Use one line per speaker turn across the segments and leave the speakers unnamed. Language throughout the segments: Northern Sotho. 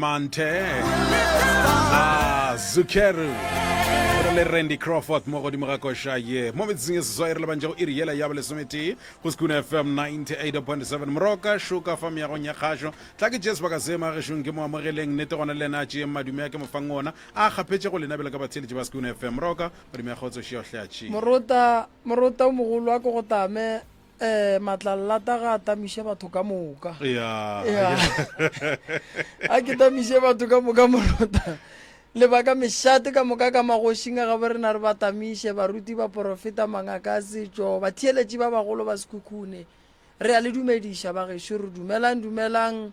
Mante a Zukeru re le Randy Crawford mo godimo ga koša ye mo metsing e seswai re lebantšego iri yela ya bolesometee go Sekuna FM 98.7 Moroka šoka fa meagong ya kgašo tla ke tšee sebaka se magešong ke mo amogeleng nnete gona le yena a tšeeng madume a ke mo fang ona a kgaphetše go lena bjalo ka batheeletši ba Sekuna FM Moroka madume a kgotso šiohle a tšee
Morota morota o mogolo a ke go tame Eh, matlallata ga a tamiše batho ka moka.
Ya.
Ya. A ke tamiše batho ka moka morota. Le ba ka mešate ka moka ka magošing a gabo rena re ba tamiše, baruti, baporofeta, mangaka a setšo, batheeletši ba bagolo ba Sekhukhune. Re a le dumediša bagešo, re dumelang, dumelang.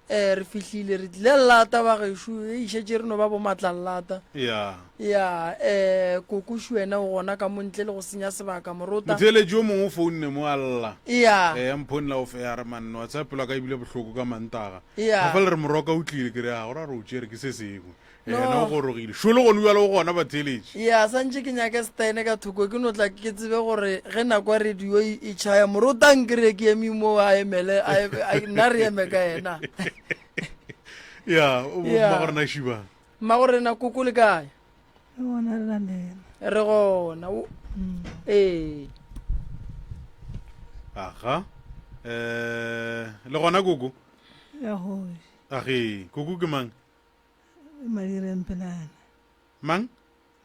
Eh, re fihlile, re tlile llata bagešo, e šetše re no ba bo matlallata.
Ya.
Ya, eh, koko wena o gona ka mo ntle le go senya sebaka, morota.
Motheeletši yo mongwe o founne mo a lla.
Ya.
Eh, a mphonela o fe a re manno, wa tseba pelo ya ka e bile bohloko ka Mantaga.
Ya.
Gape le re moroka o tlile, ke re a go ra re o tšere ke se sengwe.
No.
Yena o gorogile. Šo le gone bjale o gona batheeletši.
Ya, santše ke nyake Stene ka thoko, ke no tla ke tsebe gore ge nako ya radio e, e tšhaya, morota nkry ke eme mo a emele, a eme, a, nna re eme ka yena.
Ya, o
Ya.
mmagorena Šiba.
Mmagorena koko le kae?
Re gona re na le yena.
Re gona. O, ee.
Aga. Eh, le gona koko?
Ya kgoši.
Age, koko ke mang?
Madire Mphelane.
Mang?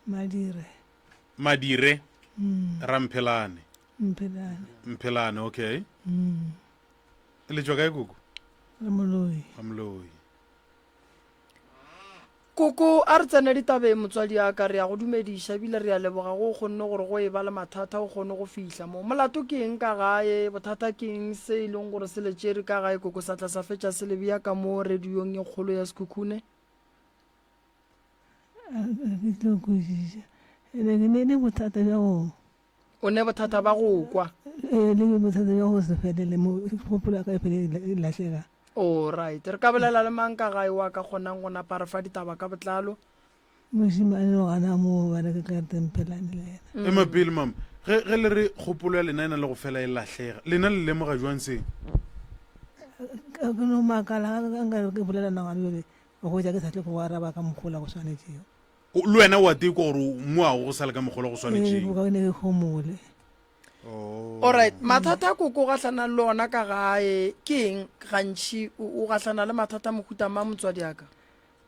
Madire.
Madire mm. Ramphelane.
Mphelane.
Mphelane, okay.
Mm.
Le tšwa kae koko?
Ramoloi.
Ramoloi.
Koko, a re tsene ditabeng motswadi a ka, re a go dumediša ebile re a leboga go o kgonne gore go e ba le mathata o kgone go fihla mo. Molato ke eng ka gae? Bothata ke eng se e leng gore se le tšere ka gae koko sa tla sa fetša se le bea ka mo radiong e kgolo ya Sekhukhune?
A ke tlo kwešiša. Ene ke ne le bothata bja go.
O ne bothata ba go kwa?
Ee, le bothata bja go se felele mo, kgopolo ya ka e fele e lahlega.
Oh, right. Re ka bolela le mang ka gae wa ka kgonang go napa a re fa ditaba ka botlalo?
Mošemane o gana moo ba re ke tla tempelane le yena.
Ema pele, mama. Ge, ge le re kgopolo ya lena e na le go fela e lahlega, lena le lemoga jwang se?
Ka ke no makala ga nka re ke bolela nagane bjale, o hwetša ke sa tle go araba ka mokgwa ola go swanetšego.
O, le wena o a tekwa gore o mo a go sa le ka mokgwa ola go
Ee,
swanetšego.
boka ke ne ke homole.
Oh.
Alright, mathata a koko o gahlanang le ona ka gae ke eng gantši? O, o gahlana le mathata a mohuta mang motswadi a ka?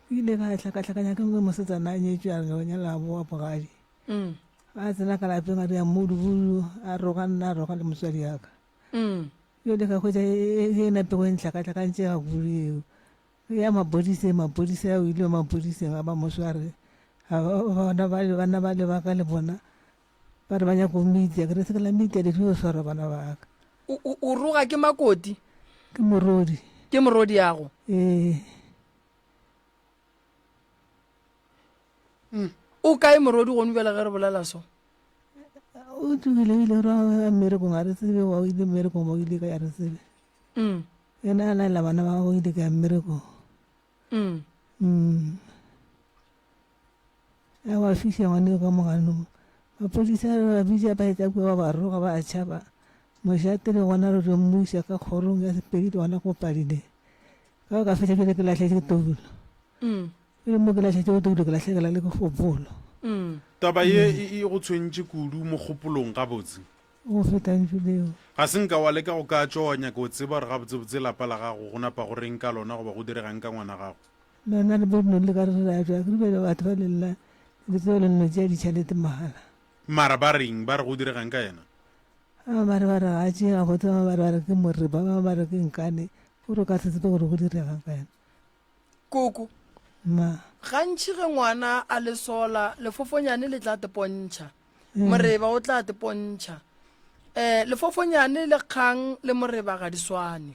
Ke ile ka hlakahlakanya ke ngwe mosetsana a nyetšwe a re o nyala boa bogadi.
Mm.
A tsena ka lapeng a dira mmudubudu a roga nna a roga le motswadi wa ka.
Mm.
Bjale ka hwetša e, e, e napego e ntlhakahlakantše ga kudu eo. Ya mapodiseng, mapodisa a o ile mapodiseng a ba mo sware. Bona ba bana ba le ba ka le bona ba re ba nyaka go media ke re se ke la media le tlo swara bana ba ka.
O, o, o roga ke makoti?
Ke morodi.
Ke morodi yago?
Ee.
Mm. O kae morodi gone bjale ge re bolela so?
O tlogile o ile ra mmerekong ga re tsebe wa o ile mmerekong ba o ile ka ya re tsebe.
Mm.
Yena a laela bana ba gagwe o ile ka ya mmerekong.
Mm.
Mm. A wa fihla ngwane ka moganong. Maphodisa a ba bitša ba etla kua ba ba roga ba a tšhaba. Mošate le gona re dio mmuša ka kgorong ya Sepedi le gona go padile. Ka ka fetša bjale ke lahletše toulo.
Mm.
Pele mo ke lahletšego toulo ke lahlegela le ke kgopolo.
Mm.
Taba ye e, e go tshwentše kudu mo kgopolong gabotse.
Go feta ntšu leo.
Ga se nka wa leka go ka tšwa wa nyaka go tseba gore gabotsebotse lapa la gago go napa go reng ka lona goba go diregang ka ngwana gago.
Lona le bo no le ka re re a tšwa, ke rile batho ba le lla le tsebe le nno tšea ditšhelete mahala.
Mara ba reng? Ba re go diregang ka yena?
Ba bangwe ba re ba re ga a tšee gabotse, ba bangwe ba re ba re ke morri, ba bangwe ba re ke nkane, gore o ka se tsebe gore go diregang ka yena.
Koko.
Ma.
Gantši ge ngwana a le sola, lefofonyane le tla tepontšha. Moreba o tla tepontšha. Um lefofonyane le kgang le moreba ga di swane.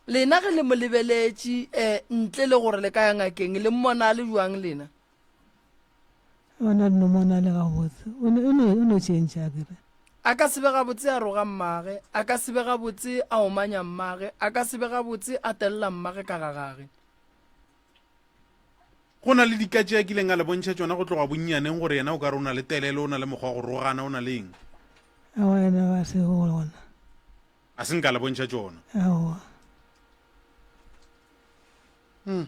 Lena ge le mo lebeletše um ntle le gore le ka ya ngakeng, le mmona a le bjang lena?
Ona no mona le gabotse. O no o no o no change a kere.
A ka se be gabotse a roga mmage, a ka se be gabotse a omanya mmage, a ka se be gabotse a telela mmage ka ga gage.
Go na le dika tše a kileng a le bontšha tšona go tloga bonnyaneng gore yena o ka re o na le telelo, o na le mokgwa wa go rogana, o na le eng?
Aowa yena ga se gona.
A se nka le bontšha tšona?
Aowa.
Hmm.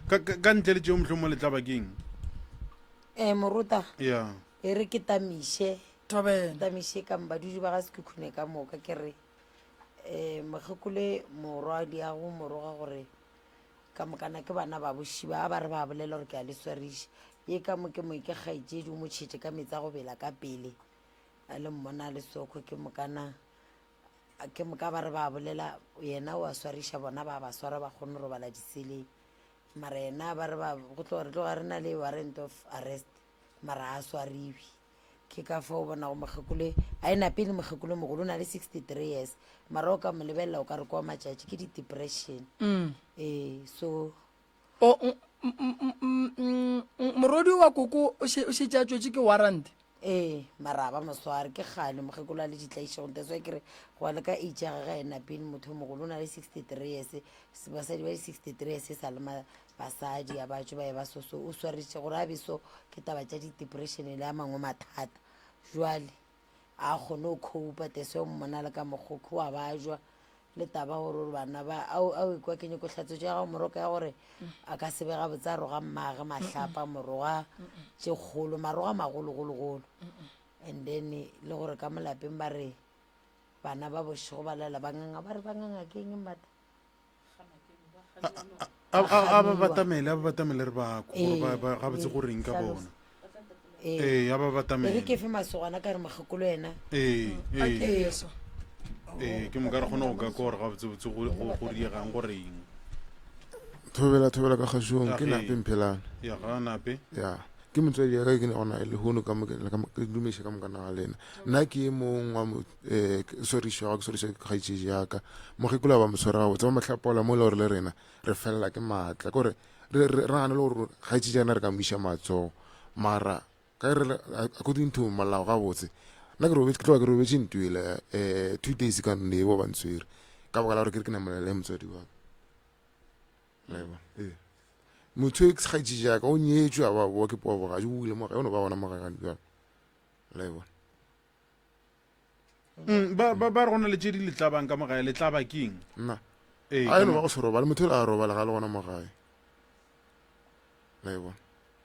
Ka, ka, ka ntle le tšeo mohlomongwe le tla ba keng?
Eh, moruta
Ya.
e re ke tamiše
Thobela.
tamiše ka badudi ba ga Sekhukhune ka moka ke re um mokgekole morwadiago moroga gore ka mokana ke bana ba bošiba a ba re ba bolela gore ke a le swariša ye ka mo ke mo ke kgaetšedi o mo tšhetše ka meetse a go bela ka pele a le mmona a le sokho ke mokana ke moka ba re ba bolela yena o a swariša bona ba ba swara ba kgone go robala diseleng mara yena ba re ba go tloga re tloga re na le warrant of arrest mara a swariwe ke ka fao o bonago mokgekolo a e nape le mokgekolo mogolo o na le 63 years mara o ka mo lebelela o ka re kwa matšatši ke di-depression mm. ee so
O, morodi wa koko o šetše a tšwetše ke warrant.
Ee, mara a ba mosware ke kgale mokgekolo a le ditlaišegong that's why ke re go ya le ka age ya gage ena pele motho o mogolo o na le 63 years basadi ba di-63 years e sa le basadi a ba tšwe ba e ba so so o swaretše gore a be so ke taba tša di-depression le a mangwe mathata jwale a kgone go copa that's why o mmona le ka mokgokho wa bajwa le taba gore gore bana ba ao ao ikwa ke nyoko hlatsetso ya gago moroka ya gore a ka se be gabotse a roga mmage mahlapa moroga tše kgolo maroga magologologolo and then le gore ka molapeng ba re bana ba bošego ba lela ba nganga ba re ba nganga ke eng mbata
A ba batamele, a ba batamele re ba ko gore ba ba gabotse go reng ka bona. Ee, a ba batamele.
E re ke fe masogana ka re mokgekolo yena.
Ee, ee. Ee, ke moka re kgone go ka kwa gore gabotsebotse go go diegang go reng.
Thobela thobela ka kgašong ke nape mphelane.
Ya ga nape.
Ya ke motswadi ya ka ke ne gona le hono ka mo ke dumeše ka moka naga lena nna ke e mong wa um swarišwa ke swarišwa ke kgaetšedi ya ka mokgekolo ba mo swara gabotse ba mohlapola mo e le gore le rena re felela ke maatla kore re re nagane le gore kgaetšedi ya rena re ka mo iša matsogo mara ka re according to molao gabotse nna ke robetse ke tloga ke robetse ntwele um two days ka nne bo ba ntshwere ka baka la gore ke re ke namelela le motswadi wa ka ee motho e kgaetšedi ya ka o nyetšwe a ba boa ke poa bogadi o ile mogae o no ba gona mogae gane bjalo la e bona
Mm, ba ba ba re go na le tše di le tlabang ka mogae le tlaba keng
nna
ee
a
ka
e no
mo-
ba go se robale motho o le a robala ga le gona mogae la e bona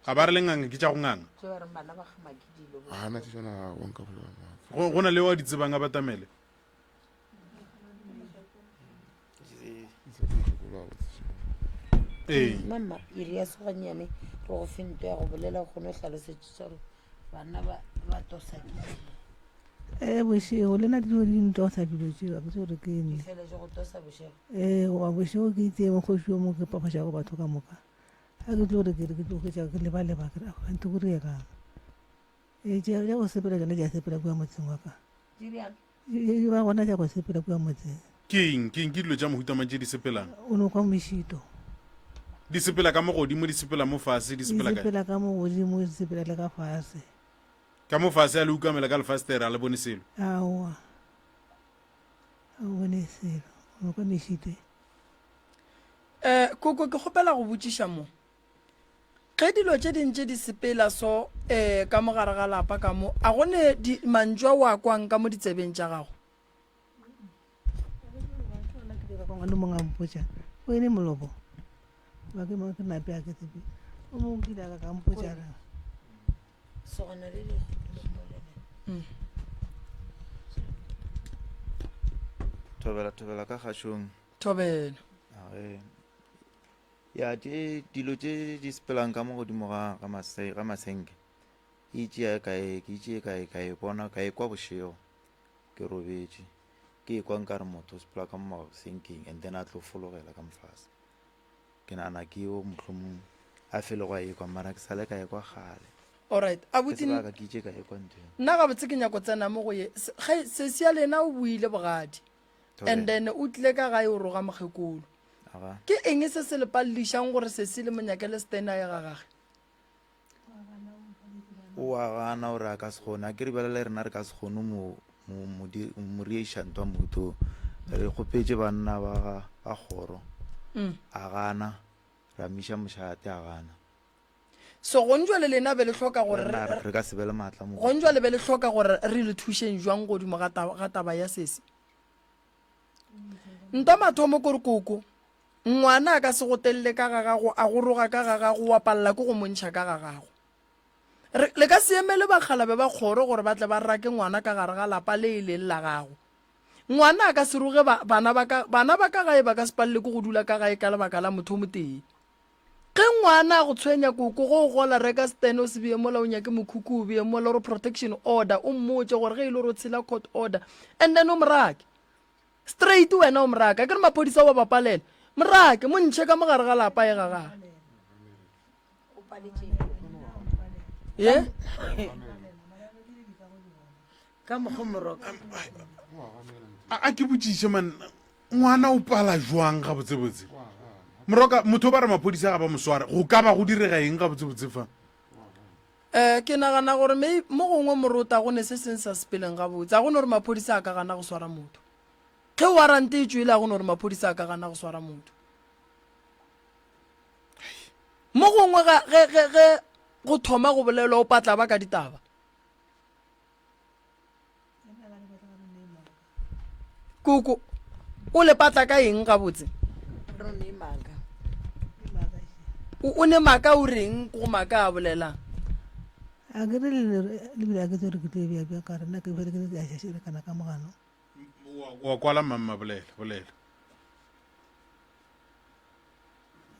ga ba re le nganga ke tša go nganga
tše ba reng bana ba kgama ke dilo
ga na tše tsona ga bonka bolela maaka
go go na le wa di tsebang a batamele Ee.
Mama, iri ya soganyane re go fe nto ya go bolela o kgone go hlalosetša gore bana ba ba tosa ke dilo.
Ee, bošego le nna dilo di ntosa dilo tšeo ga ke tsebe gore ke eng.
Di fela tše go tosa bošego.
Ee, goba bošego ke itse mokgoši o mongwe ke papašago batho ka moka. Ga ke tlo re ke re ke tlo hwetša ke lebaleba ke re aowa kganthe go diregang. Ee, tša go sepela tšona di a sepela kua motseng wa ka.
Di bjang?
E ba gona tša go sepela kua motseng.
Ke eng? Ke eng? Ke dilo tša mohuta mang tše di sepelang?
O no kwa mešito.
Di sepela ka mo godimo, di sepela mo fase, di sepela
Di
kae?
sepela ka mo godimo, di sepela le ka fase.
Ka mo fase a le ukamela ka lefastere, a le bone selo.
Aowa, ga o bone selo. O no kwa mešito e.
Eh, Koko, ke kgopela go botšiša mo. Ge dilo tše di ntše di sepela so eh, ka mo gare ga lapa ka mo, a go ne di, mantšu a o a kwang ka mo ditsebeng tša gago?
Ngwana mongwe a mpotša o ene molobo ba ke mo ke nape a ke tsebe o mongwe kile a ka ka mpotša re
Sogana le le le mo le
mm.
Thobela thobela ka kgašong.
Thobela.
Age. Ya tše dilo tše di sepelang ka mo godimo ga ga mase ga masenke ke itšea ka e ke itšee ka e ka e bona ka e kwa bošego ke robetše ke e kwa nkare motho o sepela ka mo masenkeng and then a tlo fologela ka mofase ke nagana ke yo mohlomong a felego a e kwa mara ke sale ka e kwa kgale
Alright,
ke
abuti
sebaka ke itše ka e kwa ntho eo.
nna gabotse ke nyako tsena mo go ye Se- ge sesi ya lena o buile bogadi and then o tlile ka gae o roga mokgekolo Ke eng se se le palelišang gore sesi le mo nyakele Stan a ye ga gage?
O a gana gore a ka se kgone. A ke re bjale le rena re ka se kgone mo mo mo di mo rieiša ntwa mohuto. Re kgopetše banna ba ga ba kgoro. A gana. Ra miša mošate a gana.
So gong jwale lena be le hloka gore
Rena re ka se be le maatla mo.
Gong jwale be le hloka gore re le thušeng jwang godimo ga taba ga taba ya sesi? Ntwa mathomo kore koko. Ngwana a ka se go telele ka ga gago, a go roga ka ga gago, wa palela ke go mo ntšha ka ga gago. Re, le ka se emele bakgalabe ba kgoro gore ba tle ba rake ngwana ka gare ga lapa le e leng la gago. Ngwana a ka se roge ba, bana ba ka, bana ba ka gae ba ka se palele ke go dula ka gae ka lebaka la motho o motee. Ge ngwana a go tshwenya koko, ge o gola reka setene o se bee mola, o nyake mokhukhu o bee mola, o re protection order, o mmotše gore ge e le gore o tshela court order, and then o mo rake. Straight wena o mo rake, akere maphodisa wa ba palela, mo rake, mo ntšhe ka mo gare ga lapa ye ga gage. Ye?
Ka mokgo moroka.
A ke botšiše man, ngwana o pala jwang gabotsebotse? Moroka, motho ba re maphodisa ga ba mo sware, go ka ba go direga eng gabotsebotse fa?
Um ke nagana gore me mo gongwe morota go ne se seng sa sepeleng gabotse. A go no gore maphodisa a ka gana go swara motho. Ge warrant e tšwele a go no gore maphodisa a ka gana go swara motho. Mo gongwe ga ge ge ge go thoma go bolelwa o patla ba ka ditaba. Koko, o le patla ka eng gabotse? O ne maaka o reng go maaka a bolelang?
A ke re le bile a ke tsore ke tlo bja bja ka re nna ke fele ke ke a šešerekana ka mogano.
Wa kwala mamma bolela bolela.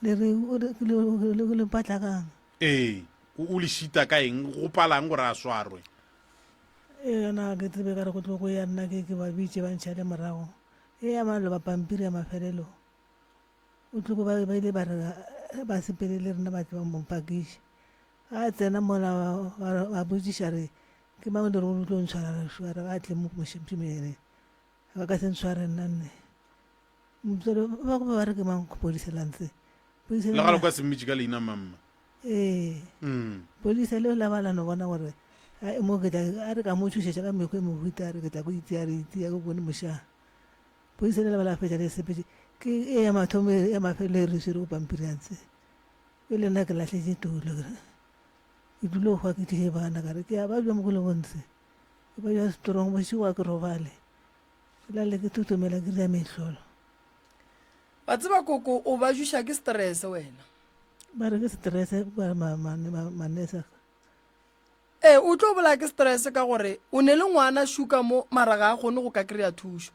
Le re o le le patla kang?
Ee, o le šita ka eng? Go palang gore a swarwe?
Ee, yona ga ke tsebe ka re go tlo go ya nna ke ke ba bitše ba ntšhale morago. E ya maloba pampiri ya mafelelo. O tlo ba ba ile ba re ba sepele le rena ba tle ba mo pakiše. Ga a tsena mola ba botšiša re ke mang le re o tlo ntshwara re swara ga a tle mo mošemšemene. Ba ka se ntshware nna nne. Motswadi ba go ba re ke mang polisa la ntse.
Polisa le ga le kwa se mmitše ka leina mamma.
Ee. Mm. Polisa le la ba la no bona gore a mo ke tla a re ka mo tšhošetša ka mekgwa e mohuta a re ke tla go itia re itia go bone moša. Polisa le la ba la fetša le sepetše ke e ya mathomo e ya mafelelo e re swere go pampiri ya ntse. E le nna ke lahletše tulo ke re ke dule go hwa ke tliše bana ka re ke a ba bja mo go le bontse. Ke ba bja strong bošego a ke robale. Ke lale ke thothomela ke dira mehlolo.
Wa tseba koko o ba juša ke stress wena.
Ba re ke stress ba ma ma manesa.
Ee o tlo bolaya ke stress ka gore o ne le ngwana shuka mo mara ga a kgone go ka kry-a thušo.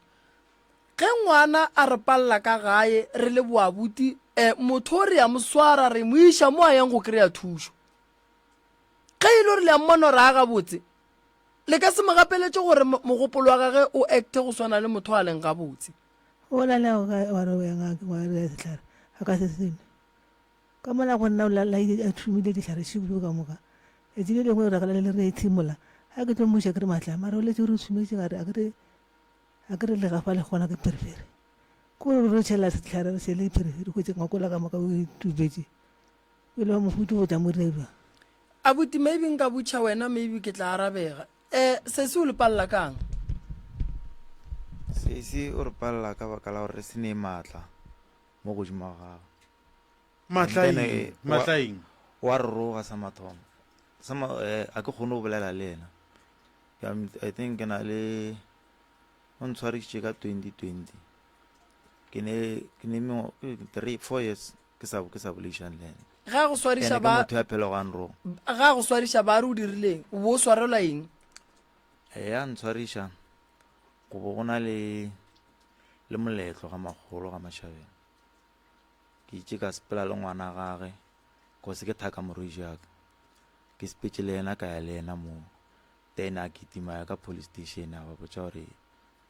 Ge ngwana a re palela ka gae re le boabuti eh, motho o re ya mo swara re mo iša mo a yang go kry-a thušo. Ge e le gore le a mmona gore a gabotse Le ka se mo gapeletše gore mogopolo wa gage o acte go swana le motho a leng gabotse.
O lala o ka wa re o ya ngakeng wa re sehlare a ka se se nwe. Ka mola go nna o lala a thumile dihlare šibolo ka moka. Letši le lengwe re le re ethimola ga ke tlo mmuša ke re matla mara o letse o re thumetše gare a ke re a ke re legafa le gona ke pherefere. Ko re re tšhela sehlare re šele pherefere hwetše ngwakola ka moka o itubetše. Pele wa mohutu go tla mo dira.
Abuti maybe nka butšha wena maybe ke tla arabega. Eh sesi o le palela kang?
Sesi o re palela ka baka la gore re se ne maatla mo godimo ga gagwe.
Maatla
And then,
eng?
eh,
Maatla
wa-
eng?
Wa re roga sa mathomo. Sa ma, eh, a ke kgone go bolela le yena. Ke a m- I think ke na le o ntshwarišitše ka 2020. Ke ne ke ne mengwa- ke 3 4 years Ke sa, ke sa boledišane le yena.
Ge a go swariša
Ene ke
ba,
motho ya phelago a nroga.
ge a go swariša ba re o dirileng? O bo o swarelwa eng?
E a ntshwariša go bo go na le le moletlo ga makgolo ga Mashabela. Ke itše ka sepela le ngwana gage cause ke thaka morwedi ya ka. Ke sepetše le yena ka ya le yena moo. Then a kitima ya ka police station a ba botša gore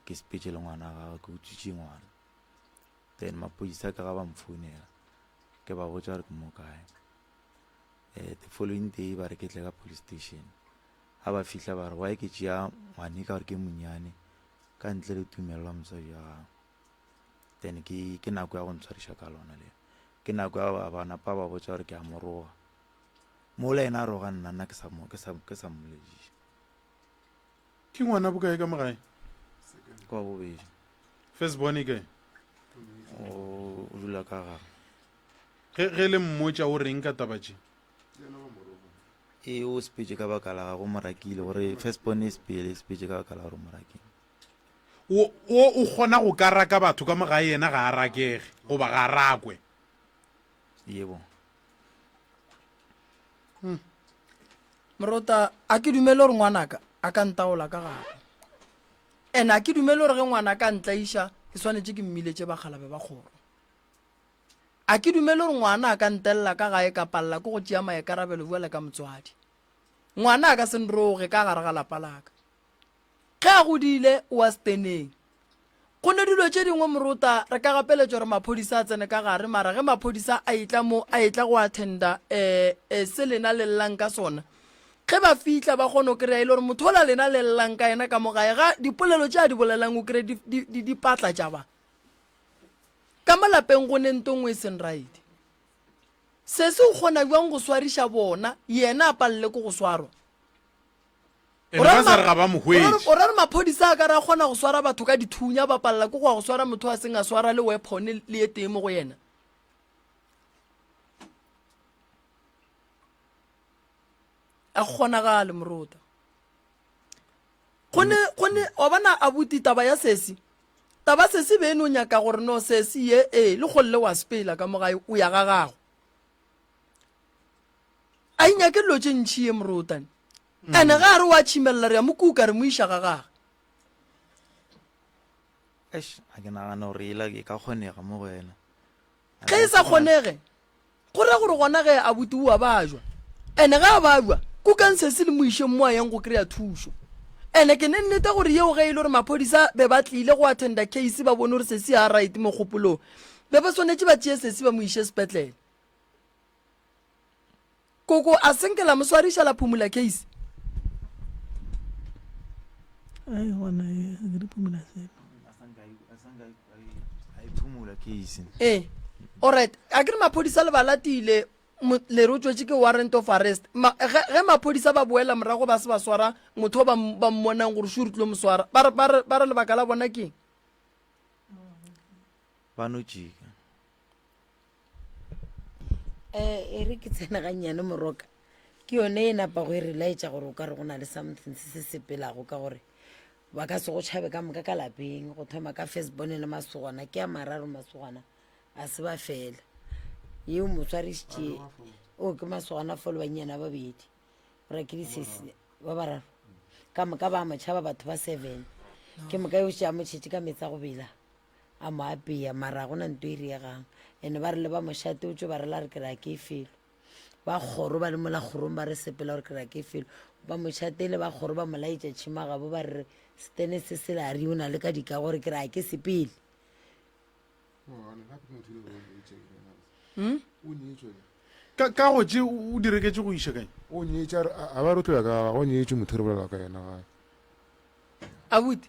ke sepetše le ngwana gage ke utswitše ngwana. Then maphodisa ke ga ba mfounela ke ba botša gore ke mo kae. Um the following day ba re ke tle ka police station. Ga ba fihla ba re why ke tšea ngwane ka gore ke monnyane ka ntle le tumelelo ya motswadi wa gagwe. Then ke ke nako ya go ntshwariša ka lona leo. Ke nako ya ba ba napa ba botša gore ke a mo roga. Mola yena a roga nna nna ke sa mo ke sa ke sa mmolediša.
Ke ngwana bokae ka mo gae?
Ke wa bobedi.
First born e kae?
O dula ka gare.
Ge ge le mmotša o reng ka taba tše?
E o sepetše ka baka la gago morakile gore first born e sepele e sepetše ka baka la gore o morakile.
O, o, o kgona go ka raka batho ka mo gae yena ga a rakege goba ga a rakwe.
Yebo.
Hmm. Morota, a ke dumele gore ngwanaka a ka ntaola ka gare. And a ke dumele gore ge ngwanaka a ntlaiša ke swanetše ke mmiletše bakgalabe ba kgoro. A ke dumele gore ngwana a ka ntelela ka gae ka palela ke go tšea maikarabelo bjale ka motswadi. Ngwana a ka se nroge ka gare ga lapa laka. Ge a godile, o wa steneng. Go ne dilo tše dingwe morota re ka gapeletšwa gore maphodisa a tsene ka gare mara ge maphodisa a etla mo a etla go attenda um um se lena le llang ka sona ge ba fihla ba kgona go kry-a e le gore motho ola lena le llang ka yena ka mo gae ga dipolelo tše a di bolelang o kry di, di, di, di patla tša ba ka mo lapeng go ne nto nngwe e seng right. Sesi o kgona bjang go swariša bona yena a palele ke go swarwa?
Ene ba sa re ga ba mo hwetše.
O ra re maphodisa a ka re a kgona go swara batho ka dithunya ba palela ke go ya go swara motho a seng a swara le weapon le e tee mo go yena. A kgonagale morota. Gone gone wa bona abuti taba ya sesi. Taba sesi be no nyaka gore no sesi ye e le golle wa spela ka mo gae o ya ga gago. A inyake dilo tše ntšhi ye morotane. Ene ga a re wa tšhimelela re ya mo kuka re mo iša ga gage.
Eish, a ke nagana gore ela e ka kgonega mo go yena.
Ge e sa kgonege, go ra gore gona ge abuti o a bajwa. Ene ge a bajwa, kukang sesi le mo išeng mo a yang go kry-a thušo. Ene ke ne nnete gore yeo ge e le gore maphodisa be ba tlile go attenda case ba bone gore sesi ga a right mo kgopolong, be ba swanetše ba tšee sesi ba mo iše sepetlele. Koko a senke la mo swariša la phumula case.
Ai gona e ke di phumula selo.
A e phumula case.
Ee. Alright, a ke re maphodisa le ba latile le re o tšwetše ke warrant of arrest. Ma, ge, ge maphodisa ba boela morago ba se ba swara motho o ba, ba mmonang gore sure tlo mo swara. Ba re, ba re, ba re lebaka la bona ke eng?
Ba no tšika.
um e re ke tsene gannyane moroka ke yone e napago e re laetša gore o ka re go na le something se se sepelago ka gore ba ka se go tšhabe ka moka ka lapeng go thoma ka first bone le masogwana ke a mararo masogwana a se ba fela yeo mo swarisitše o ke masogwana fo le bannyana babedi ora ke disesi ba bararo ka moka ba mo tšhaba batho ba seven ke moka yo šea mo tšhetše ka metsa go bela a mo apea mara ga gona nto e riegang ene ba re le ba mošate o tšo ba rela re ke re a ke felo ba kgoro ba le mola kgorong ba re sepela gore ke re a ke felo ba mošate le ba kgoro ba mo laetša tšhima gabo ba re setene se se la re o na le ka dika gore ke re a ke sepele
hmm? ka ka go tše o di reketše go iša kae
o nyetše a ba re tlo ya ka o nyetše motho re bolela ka yena gae
Abuti,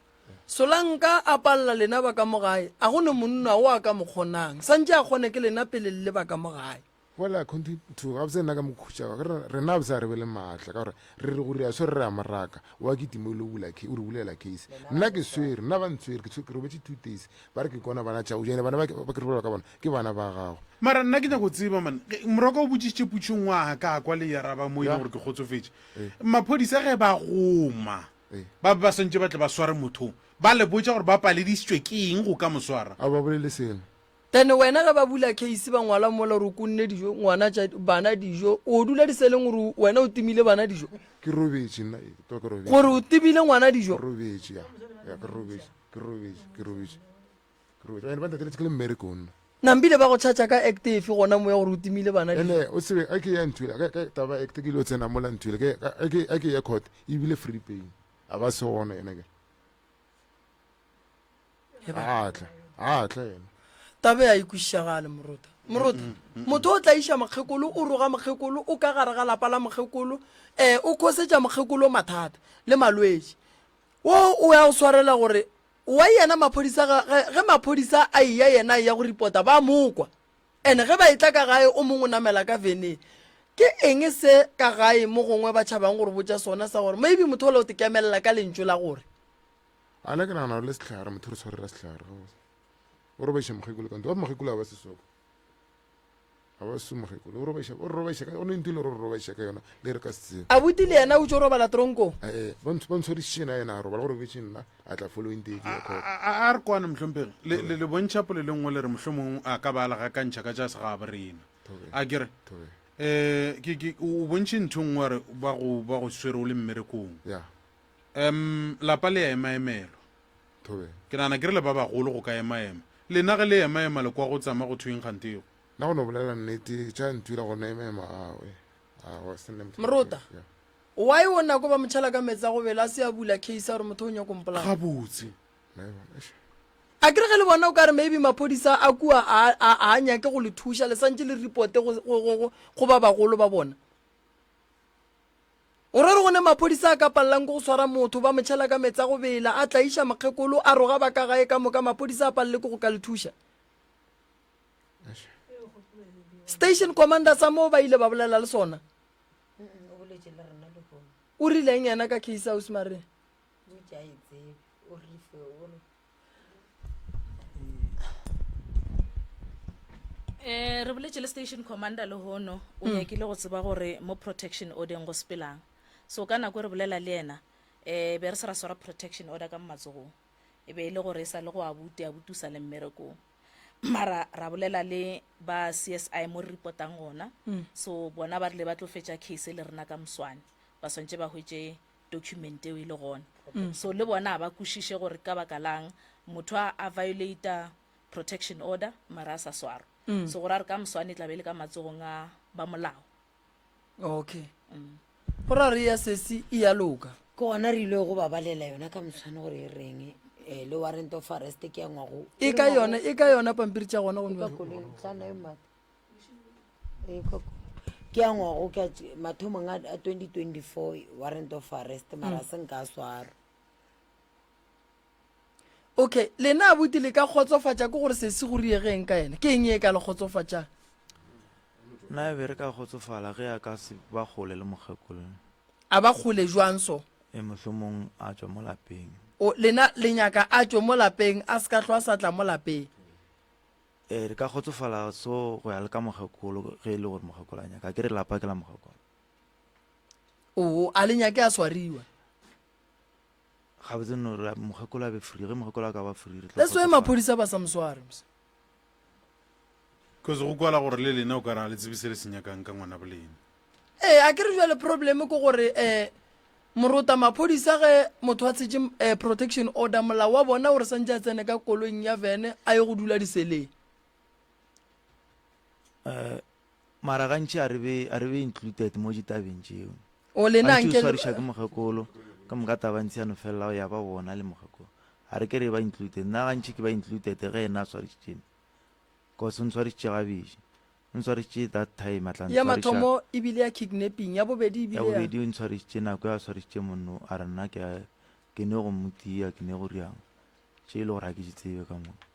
Solanka a palela lena ba ka mo gae, a go ne monna o a ka mo kgonang. Santše a kgone ke lena pele le le ba ka mo gae.
Well, according to gabotse nna ka mo khutša ka re rena gabotse a re be le maatla ka gore re re gore a swere re a moraka wa kitima o ile bula o re bulela case nna ke swere nna ba ntswere ke ke robetše two days ba re ke kona bana tša ene bana ba ke re bolela ka bona ke bana ba gago
mara nna ke nyako tseba man moroka o botšišitše putšo ngwaga ka kwa le yaraba mo e leng gore ke kgotsofetše maphodisa ge ba goma Ba be ba swantše ba tle ba sware motho. Ba le botša gore ba paledišitšwe ke eng go ka mo swara.
A ba bolele selo.
Then wena ge ba bula case ba ngwala mola gore o kunne dijo ngwana tša bana dijo o dula diseleng gore wena o timile bana dijo.
Ke robetše nna e to ke robetše.
Gore o timile ngwana dijo.
Ke robetše ya ya ke robetše ke robetše ke robetše ke robetše ene ba ntateletše ke le mmerekong nna.
Nambile ba go charger ka act efe gona mo ya gore o timile bana
dijo. Ene o tsebe a ke ya ntwele ka ka taba act ke ile tsena mola ntwele ke a ke a ke ya court e bile free pay a ba se gona yena ke a tla a tla yena
Taba ya e kwešišagale morota. Morota, motho o tlaiša mokgekolo, o roga mokgekolo, o ka gare ga lapa la mokgekolo, eh, o khosetša mokgekolo mathata le malwetši. Wo o ya go swarela gore Wa yena maphodisa ga, ge, ge maphodisa a eya yena a eya go ripota ba mo kwa. And ge ba etla ka gae o mongwe o namela ka veneng. Ke eng se ka gae mo gongwe ba tšhabang go re botša sona sa gore maybe motho ola o te kemelela ka lentšu la gore.
A nna ke nagana gore le sehlare motho re tshwarela sehlare gabotse. O robaiša mokgekolo ka ntho. Ba mokgekolo a ba sesoko. Ga ba sue mokgekolo. O robaiša, o re robaiša ka, o ne ntho e le gore o re robaiša ka yona, le re ka se tsebe.
Abuti le yena o tšo robala tronkong.
Eh, ba ntsh- ba ntshwarišitše yena, yena a robala, go robetše nna, a tla following day ke ya court.
A, a, a re kwane mohlomphegi, le, le, le bontšha polelo e nngwe le re mohlomong a ka ba a le gakantšha ka tša segabo rena.
Thobela.
A ke re,
Thobela.
eh, ke, ke, o bontšhe ntho e nngwe wa re ba go, ba go swere o le mmerekong.
Ya,
Um, lapa le a emaemelwa.
thobela.
Ke nagana ke re le ba bagolo go ka emaema. Lena ge le emaema le kwa go tsama go thweng kgantego?
Nna go no bolela nnete, tša ntula go no emaema awe. Awa, se nne motho.
Morota,
Yeah.
why o nako ba mo tšhela ka meetse a go bela a se a bula case ya gore motho o nyako mpolaya?
Gabotse.
Na e bona, eish.
A ke re ge le bona o ka re maybe maphodisa a kua a, a, a nyake go le thuša, le santše le reporte go, go, go, go, go ba bagolo ba bona. O ra re go ne maphodisa a ka palelang ke go swara motho, ba mo tšhela ka meetse a go bela, a tlaiša mokgekolo, a roga ba ka gae ka moka, maphodisa a palele ke go ka le thuša? Station commander sa moo ba ile ba bolela le sona. O rileng yena ka case ya Ausi Maria?
Eh, re boletše le station commander lehono o mm. nyakile go tseba gore mo protection orderng go sepelang so ka nako e re bolela le yena um be re se ra swara protection order ka mo matsogong e be e le gore e sa le go abuti abuti o sa le mmerekong mara ra bolela le ba csi mo re reportang gona mm. so bona ba rile ba tlo fetša case le rena ka moswane ba swantše ba hwetše document eo e le gona mm. so le bona ba kwešiše gore ka baka lang motho a a violata protection order mara a sa swarwa mm. so gore a re ka moswane e tlabe e le ka matsogong a ba molao
okay mm. go ra re ya sesi e ya loka
ke gona re ile go babalela yona ka moswane gore e reng um le warrant of arrest ke ya ngwago
e ka yona e ka yona pampiri tša gona
go tlana e mata Ke ya ngwago ke mathomong a 2024 warrant of arrest mara mm. se nka swarwa.
Okay, lena abuti le ka kgotsofatša ke gore se se go riegeng ka yena. Ke eng e ka le kgotsofatšang?
Nna e be re ka kgotsofala ge a ka se ba kgole le mokgekolo.
A ba kgole jwang so?
E mohlomong a tšwa mo lapeng.
O lena le nyaka a tšwe mo lapeng a se ka hlwa sa tla mo lapeng.
Ee, re ka kgotsofala so go ya le ka mokgekolo ge e le gore mokgekolo a nyaka. Ke re lapa ke la mokgekolo.
Oo, a le nyake a swariwa.
Gabotse no re mokgekolo a be free, ge mokgekolo a ka ba free re tlo
That's why
kgotsofala.
maphodisa ba sa mo sware. mos.
Cause go kwala gore le lena o ka re ga le tsebe se le se nyakang ka ngwana bolena.
Ee, a ke re jale problem ke gore um morota maphodisa ge motho a tshetše um protection order molao wa bona gore santse a tsene ka koloing ya vene a ye go dula diseleng.
Um mara gantši a re be a re be included mo ditabeng tšeo.
O lena
Gantši o
nke
swariša ke mokgekolo ka moka taba ntši ya no felela go ya ba bona le mokgekolo. A re ke re ba included nna gantši ke ba included ge ena a swarišitše nna. Cause o ntshwarišitše gabedi. O ntshwarišitše that time a tla
Ya
ntshwariša.
mathomo e bile ya kidnapping, ya bobedi e
Ya
bile ya.
bobedi o ntshwarišitše nako ya tshwarišitše monno a re nna ke a ke ne go mo tia ke ne go riang tše e le gore ga ke di tsebe ka moka.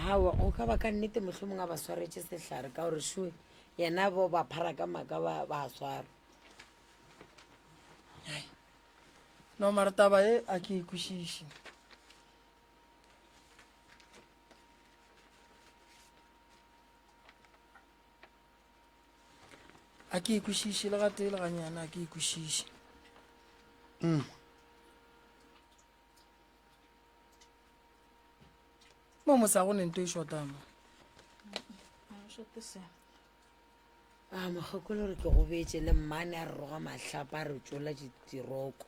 Hawa go ka ba ka nnete mohlomong a ba swaretše sehlare ka gore šue yena bo ba phara ka maaka ba ba swarwa.
No mara taba e a ke e kwešiše. A ke e kwešiše le gatee le ganyane a ke e kwešiše. Mm. Mo mosa go ne nto e shotang mo.
A mokgekolo re ke gobetše le mmane a re roga mahlapa a re tšola ditiroko.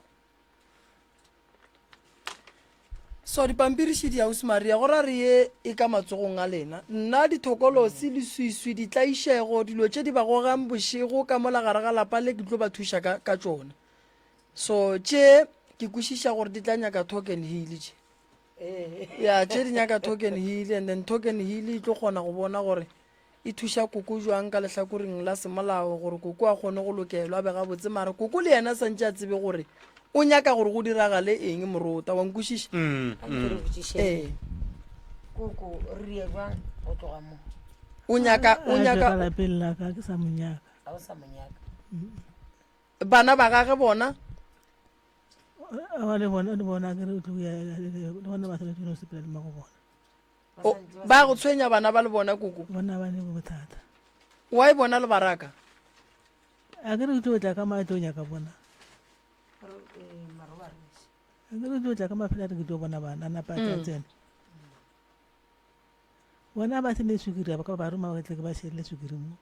So dipampiri še di ausi Maria, go ra re ye e ka matsogong a lena. Nna dithokolosi, leswiswi, ditlaišego, dilo tše di ba gogang bošego ka mola gare ga lapa le ke tlo ba thuša ka, ka tšona. So tše ke kwešiša gore di tla nyaka talk and heal tše. Ya tše di nyaka talk and heal and then talk and heal e tlo kgona go bona gore E thuša koko jwang ka lehlakoreng la semolao gore koko a kgone go lokelwa a be gabotse mara koko le yena santše a tsebe gore o nyaka gore go diragale eng morota wa nkwešiša
Mm,
A nke re botšiše
ee
koko re ye jwang go tloga mo
o nyaka o
A tšwe ka
nyaka
lapeng la ka ke sa mo nyaka
ga o sa mo nyaka
bana ba gage bona
Aowa, le bona le bona ke re o tlo ya le bona ba swanetše go sepela le mo go bona.
O, ba go tshwenya bana ba le bona koko?
Bona ba ne bothata.
Wa e bona le baraka?
A ke re ke tlo tla ka ma tlo nyaka bona. A ke re tlo tla ka mafela re ke tlo bona bana napa tla mm. tsena. Bona ba se ne sukiri ba ka ba roma ba tle ke ba shelle sukiri mo.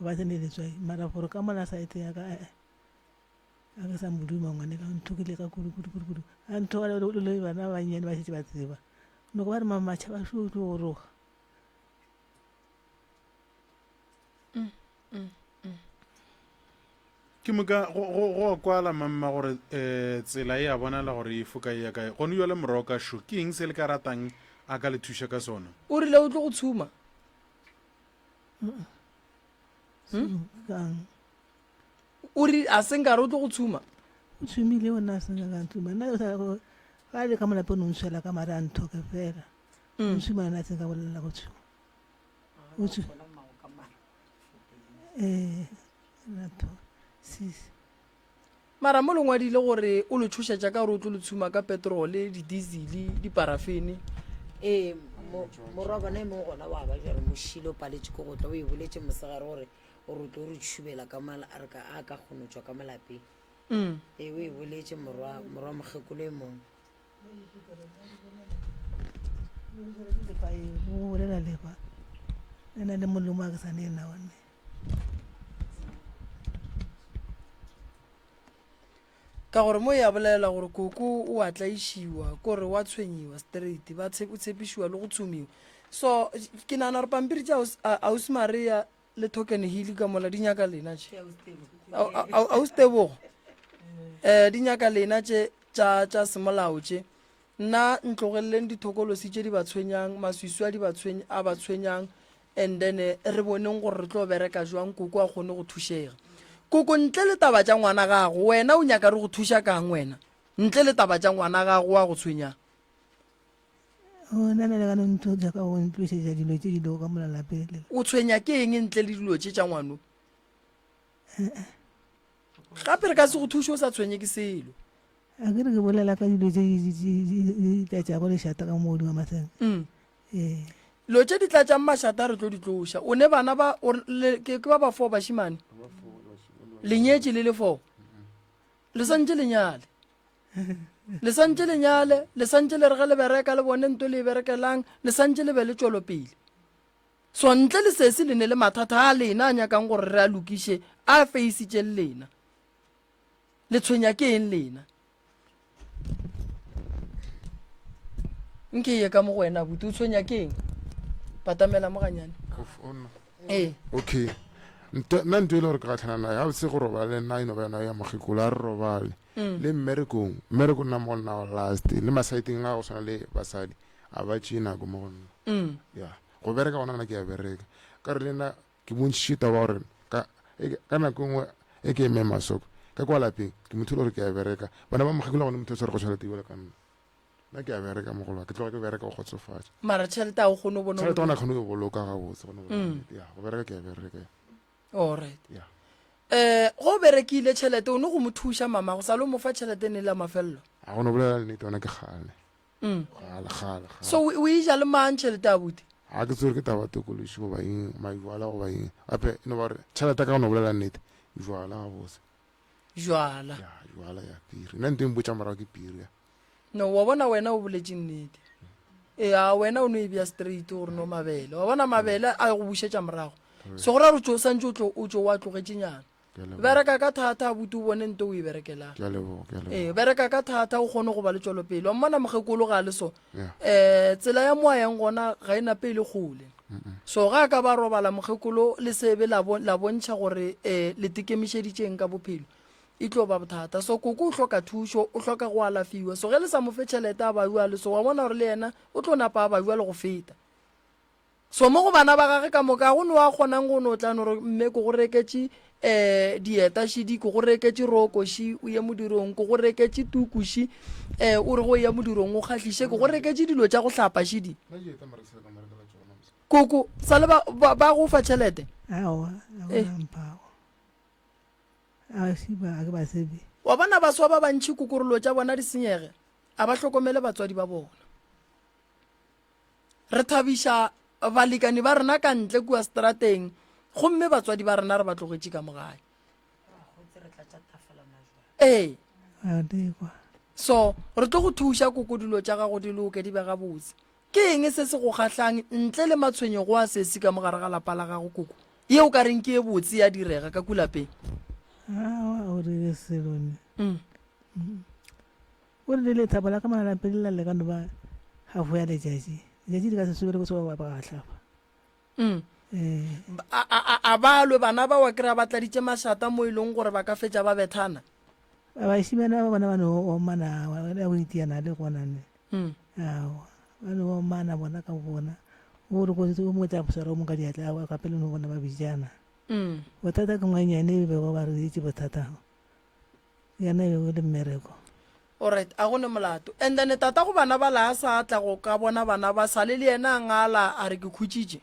Ba se ne letswai mara gore ka mola saete ya ka eh. A ke sa mo duma ngwanela o nthokile ka kudu kudu kudu kudu. A nthoga le le bana ba bannyane ba šetše ba tseba. Noko ba re mama tšhaba šo o tlo goroga.
Ke moka go go go a kwala mamma gore um tsela e a bonala gore e foka e ya kae. Gone bjale moroka šo ke eng se le ka ratang a ka le thuša ka sona?
O rile o tlo go tshuma.
Hmm? Kang.
O ri a se nkare o tlo go tshuma.
O tshumile o nna a se nka ka ntshuma. Nna sa go ga le ka molapeng o ntshwela ka mare a nthoke fela. Mm. O tshuma nna se nka bolela go tshuma. O tshuma. Eh, na tho. Sis.
Mara mo le ngwadile gore o le tšhošetša ka gore o tlo le tshuma ka petrole, di-diesel, diparafene.
Ee, morwa bona e mongwe gona wa ba jare mošile o paletše ke go tla o e boletše mosegare gore gore o tlo re tšhubela ka mala a re ka a ka kgono tšwa ka molapeng
Mm.
ee o e boletše morwa morwa mokgekolo e mongwe
Lefa e o bolela lefa. Le na le molomo a ke sa ne na one.
Ka gore mo ya bolela gore koko o a tlaišiwa kore wa tshwenyiwa straight ba o tshepišiwa le go tshumiwa so ke nagana gore pampiri tša ausi Maria le token hill ka mola di nyaka lena tše ausi Tebogo um di nyaka lena tše tša tša semolao tše nna ntlogeleleng dithokolosi tše di ba tshwenyang maswiswi a di ba tshweny a ba tshwenyang And then re boneng gore re tlo bereka jwang koko a kgone go thušega. Koko ntle le taba tša ngwana gago wena o nyaka re go thuša kang wena? Ntle le taba tša ngwana gago wa go tshwenyang.
O nna le ka no nthuša ka go ntlošetša dilo tše di lego ka mola lapeng le.
O tshwenya ke eng ntle le dilo tše tša ngwano? Gape re ka se go thuše o sa tshwenye ke selo.
A ke re ke bolela ka dilo tše di tlatšago lešata ka mo godimo ga masenke.
Mm.
Ee.
Dilo tše di tlatšang mašata re tlo di tloša. O ne bana ba o le, ke, ke ba ba fo bašimane? Le nyetše le le fo. Le santše le nyale. Le santše le nyale, le santše le re ge le bereka le bone nto le e berekelang, le santše le be le tšwelopele. So ntle le sesi le ne le mathata a lena a nyakang gore re a lokiše a feisitšeng lena. Le tshwenya ke eng lena? Nke ye ka mo go wena abuti o tshwenya ke eng? Batamela mo ganyane. Ee.
Okay. Nna nto e le gore ke gatlhana naye ga botse go robala le nna e no ba yona ya mokgekolo a re robale mm. le mmerekong mmereko nna mo go nna wa last le masaeteng a go tshwana le basadi a ba tšee nako mo go nna
mm.
ya go bereka gona nna ke a bereka ka re le nna Ke bontšhitše taba gore ka, e, ka nako e nngwe e ke eme masoko ka kwa lapeng, ke motho e le gore ke a bereka. Bana ba mokgekolo gone motho o tshwere go tšhelete bjalo ka nna. Nna ke a bereka mogolo wa ke tloga ke bereka go kgotsofatša.
Mara tšhelete a o kgone go bona.
Tšhelete gona kgone go boloka gabotse gone bolela nnete. Ya, go bereka ke a bereka.
All right.
Ya.
Eh, go berekile tšhelete o ne go mo thuša mama go sa le o mo fa tšhelete ne la mafelelo.
A go no bolela nnete gona ke kgale.
Mm.
Kgale, kgale, kgale.
So o e ja le mang tšhelete abuti?
Ga ke tsebe ke taba tokološi goba eng, majwala goba eng. Gape e no ba gore tšhelete ka go no bolela nnete, jwala gabotse.
Jwala.
Ya, jwala ya piri. Nna nto e mpotša morago ke piri ya.
No, wa bona wena o boletše nnete. Ee, a wena o no e bea straight gore no mabele. Wa bona mabele a go bušetša morago. So go ra gore o santše o tlo o tšo wa tlogetše nyana.
Ke a leboga.
Bereka ka thata abuti o bone nto o e berekelang.
Ke a leboga, ke a leboga.
Ee, bereka ka thata o kgone go ba le tšwelopele. Wa mmona mokgekolo ga a le so.
Yeah.
Eh, tsela ya mo a yang gona ga e nape e le kgole. So ga a ka ba robala mokgekolo le sebe la bo, la bontšha gore eh, le tekemišeditšeng ka bophelo e tlo ba bothata. So koko o hloka thušo, o hloka go alafiwa. So ge le sa mo fe tšhelete a ba bjale, so wa bona gore le yena o tlo napa a ba bjale go feta. So mo go bana ba gage ka moka ga go no a kgonang go no tla no re mme ko go reketše um dieta šidi, ko go reketše roko ši o ye modirong, ko go reketše tuku ši um o re go ya modirong o kgahliše, ko go reketše dilo tša go hlapa šidi. Koko sa le ba, ba, ba go fa tšhelete?
Aowa, ga
Eh.
gona mphago. A se ba, ga ke ba tsebe.
Wa bona baswa ba bantši kokorolo tša bona di senyege, a ba hlokomele batswadi ba bona. Re thabiša balekani ba rena ka ntle kua strateng gomme batswadi ba rena re ba tlogetše ka mo gae. Ee. So re tlo go thuša koko dilo tša gago di loke di be gabotse. Ke eng se se go kgahlang ntle le matshwenyego a sesi ka mo gare ga lapa la gago koko? Ye o ka reng ke e botse ya direga ka ku lapeng?
Aowa, o dire selo ne. Mm. O rile lethabo la ka mo lapeng le la le ka no ba half ya letšatši. Letšatši le ka se sobele go se ba ba hlapa.
Mm. Eh. A, a, a, a ba lwe bana ba wa kry-a ba tladitše mašata mo e leng gore ba ka fetša ba bethana.
Bašimane ba bona ba no omana ya go itiana le gona ne.
Mm.
Aowa, ba no omana bona ka bona. O re go o mongwe tla swara o mongwe ka diatla aowa ka pele no bona ba bijana.
Mm.
Bothata ke ngwanyane e bego ba re itse bothata. Yena e be le mmereko.
Alright, a go ne molato. And then tata go bana ba la a sa tla go ka bona bana ba sale le yena a ngala a re ke khutšitše.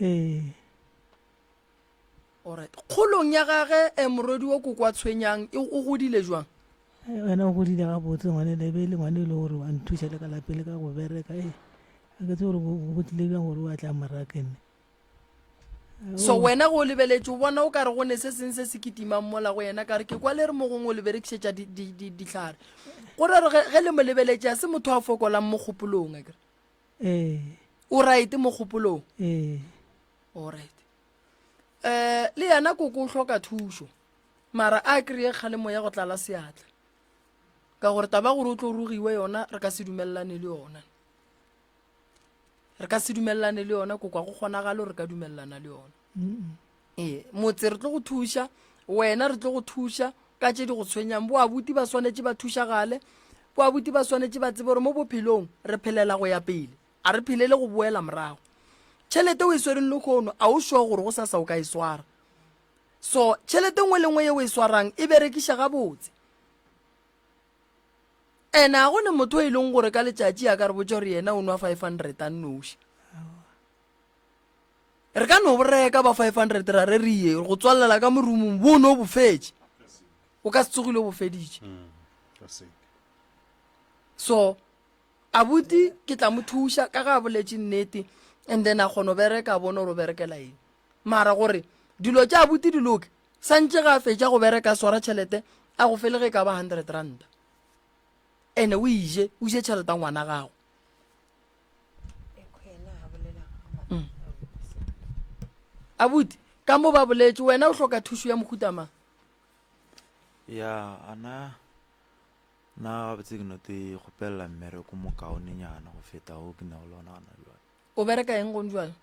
Ee.
Alright. Kgolong ya gage eh, morwedi wo koko a tshwenyang e o godile jwang?
Yena o godile gabotse ngwane le be e le ngwane e le gore wa nthuša le ka lapeng le ka go bereka. Ee, ga ke tsebe gore go tlile bjang gore o a tla morakeng.
So wena go o lebeletše o bona o ka re go ne se seng se se kitimang mola go yena ka re ke kwa le re mo gongwe o le berekišetša dihlare. Go ra gore ge le mo lebeletše a se motho a fokolang mo kgopolong akere?
Ee.
O right mo kgopolong?
Ee.
All right. Eh le yena koko o hloka thušo mara a kry-e kgalemo ya go tlala seatla ka gore taba gore o tlo rogiwe yona re ka se dumelelane le yona. Re ka se dumelelane le yona koko, ga go kgonagale gore re ka dumelelana le yona. Ee, motse re tlo go thuša, wena re tlo go thuša ka tše di go tshwenyang. Bo abuti ba swanetše ba thušagale, bo abuti ba swanetše ba tsebe gore mo bophelong re phelela go ya pele, a re phelele go boela morago. Tšhelete o e swereng lehono a o sure gore go sasa o ka e swara. So tšhelete nngwe le nngwe ye o e swarang e berekiša gabotse. Ene a go ne motho e leng gore ka letšatši a ka re botša gore yena o nwa 500 a nnoši. Re ka no bo reka ba 500 ra re re ye go tswalela ka morumong bo no bo fetše. O ka se tsogile o bo feditše. So abuti ke tla mo thuša ka ga a boletše nnete and then a kgona go bereka a bone gore o berekela eng. Mara gore dilo tša abuti di loke Santše ge a fetša go bereka a swara tšhelete a go fe le ge e ka ba hundred ranta. Ene o ije, o je tšhelete ya ngwana gago. Mm. Abuti, ka mo ba boletše, wena o hloka thušo ya mohuta mang?
Ya, ana nna gabotse ke no te kgopelela mmereko mokaonenyana go feta o ke nago le ona gona jwale.
O bereka eng gone jwale?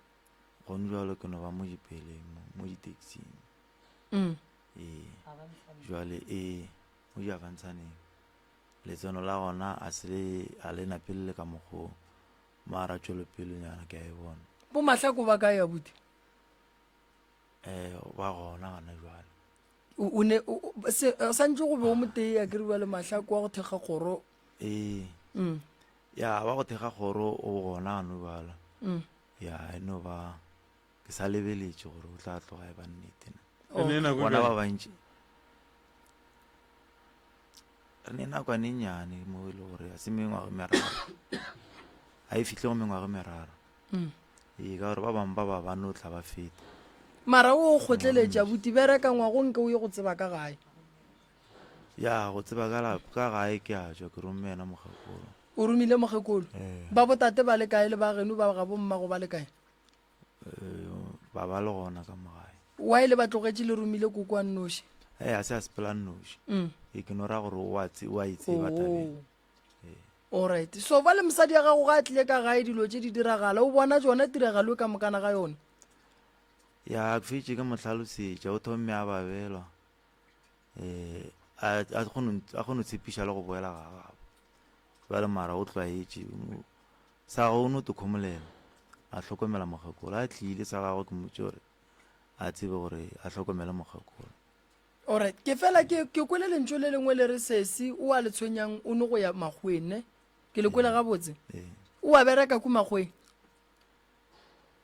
Gone jwale ke no ba mo dipeleng mo, mo di-taxing.
Mm.
Ee. Jwale ee, mo diavantshaneng. Letseno la gona a se le a le napele le ka mokgo mara tšwelopelenyana ke a e bona.
Bo Mahlako ba kae abuti?
Eh, ba gona gana jwale.
O o ne o se santše go be o motee a kere bjale Mahlako wa go thekga kgoro.
Ee.
Mm.
Ya wa go thekga kgoro o gona gano jwale.
Mm.
Ya e no ba ke sa lebeletše gore o tla tloga e ba nnete na.
E ne nako e
Bona
kae?
ba bantši re ne nakwane e nnyane mo e le gore ga se mengwaga e meraro ga e fihle go mengwaga e meraro
Mm.
ee ka gore ba bangwe ba ba ba no tla ba feta
Mara o kgotleletše abuti bereka ngwago nke o ye go tseba ka gae.
Ya go tseba ka la ka gae ke a tšwa ke romme yena mokgekolo.
O romile mokgekolo?
Ee.
Ba botate ba le kae le ba geno ba ga bommago ba le kae?
Eh, ba ba le gona ka mo gae.
Why le ba tlogetše le romile koko a nnoši?
Ee, a se a sepela nnoši.
Mm.
Ee, ke no ra gore o a tse o a e tseba tabeng.
Oh. Alright. So ba le mosadi ya gago ga a tlile ka gae dilo tše di diragala, o bona tšona tiragalo e ka mokana ga yona?
Ya ke fetše ke mo hlalosetša, o thomme a babelwa. um a kgone go tshepiša le go boela ga gabo jale mara o tlwaetše sa gagwe o no tokhomolela a hlokomela mokgekolo a tlile sa gagwe ke mmotse gore a tsebe gore a hlokomele mokgekolo
Alright, ke fela ke ke kwele lentšu le lengwe le re sesi o a le tshwenyang o no go ya makgoweng ne ke le kwele gabotse
ee
o a bereka ku makgoweng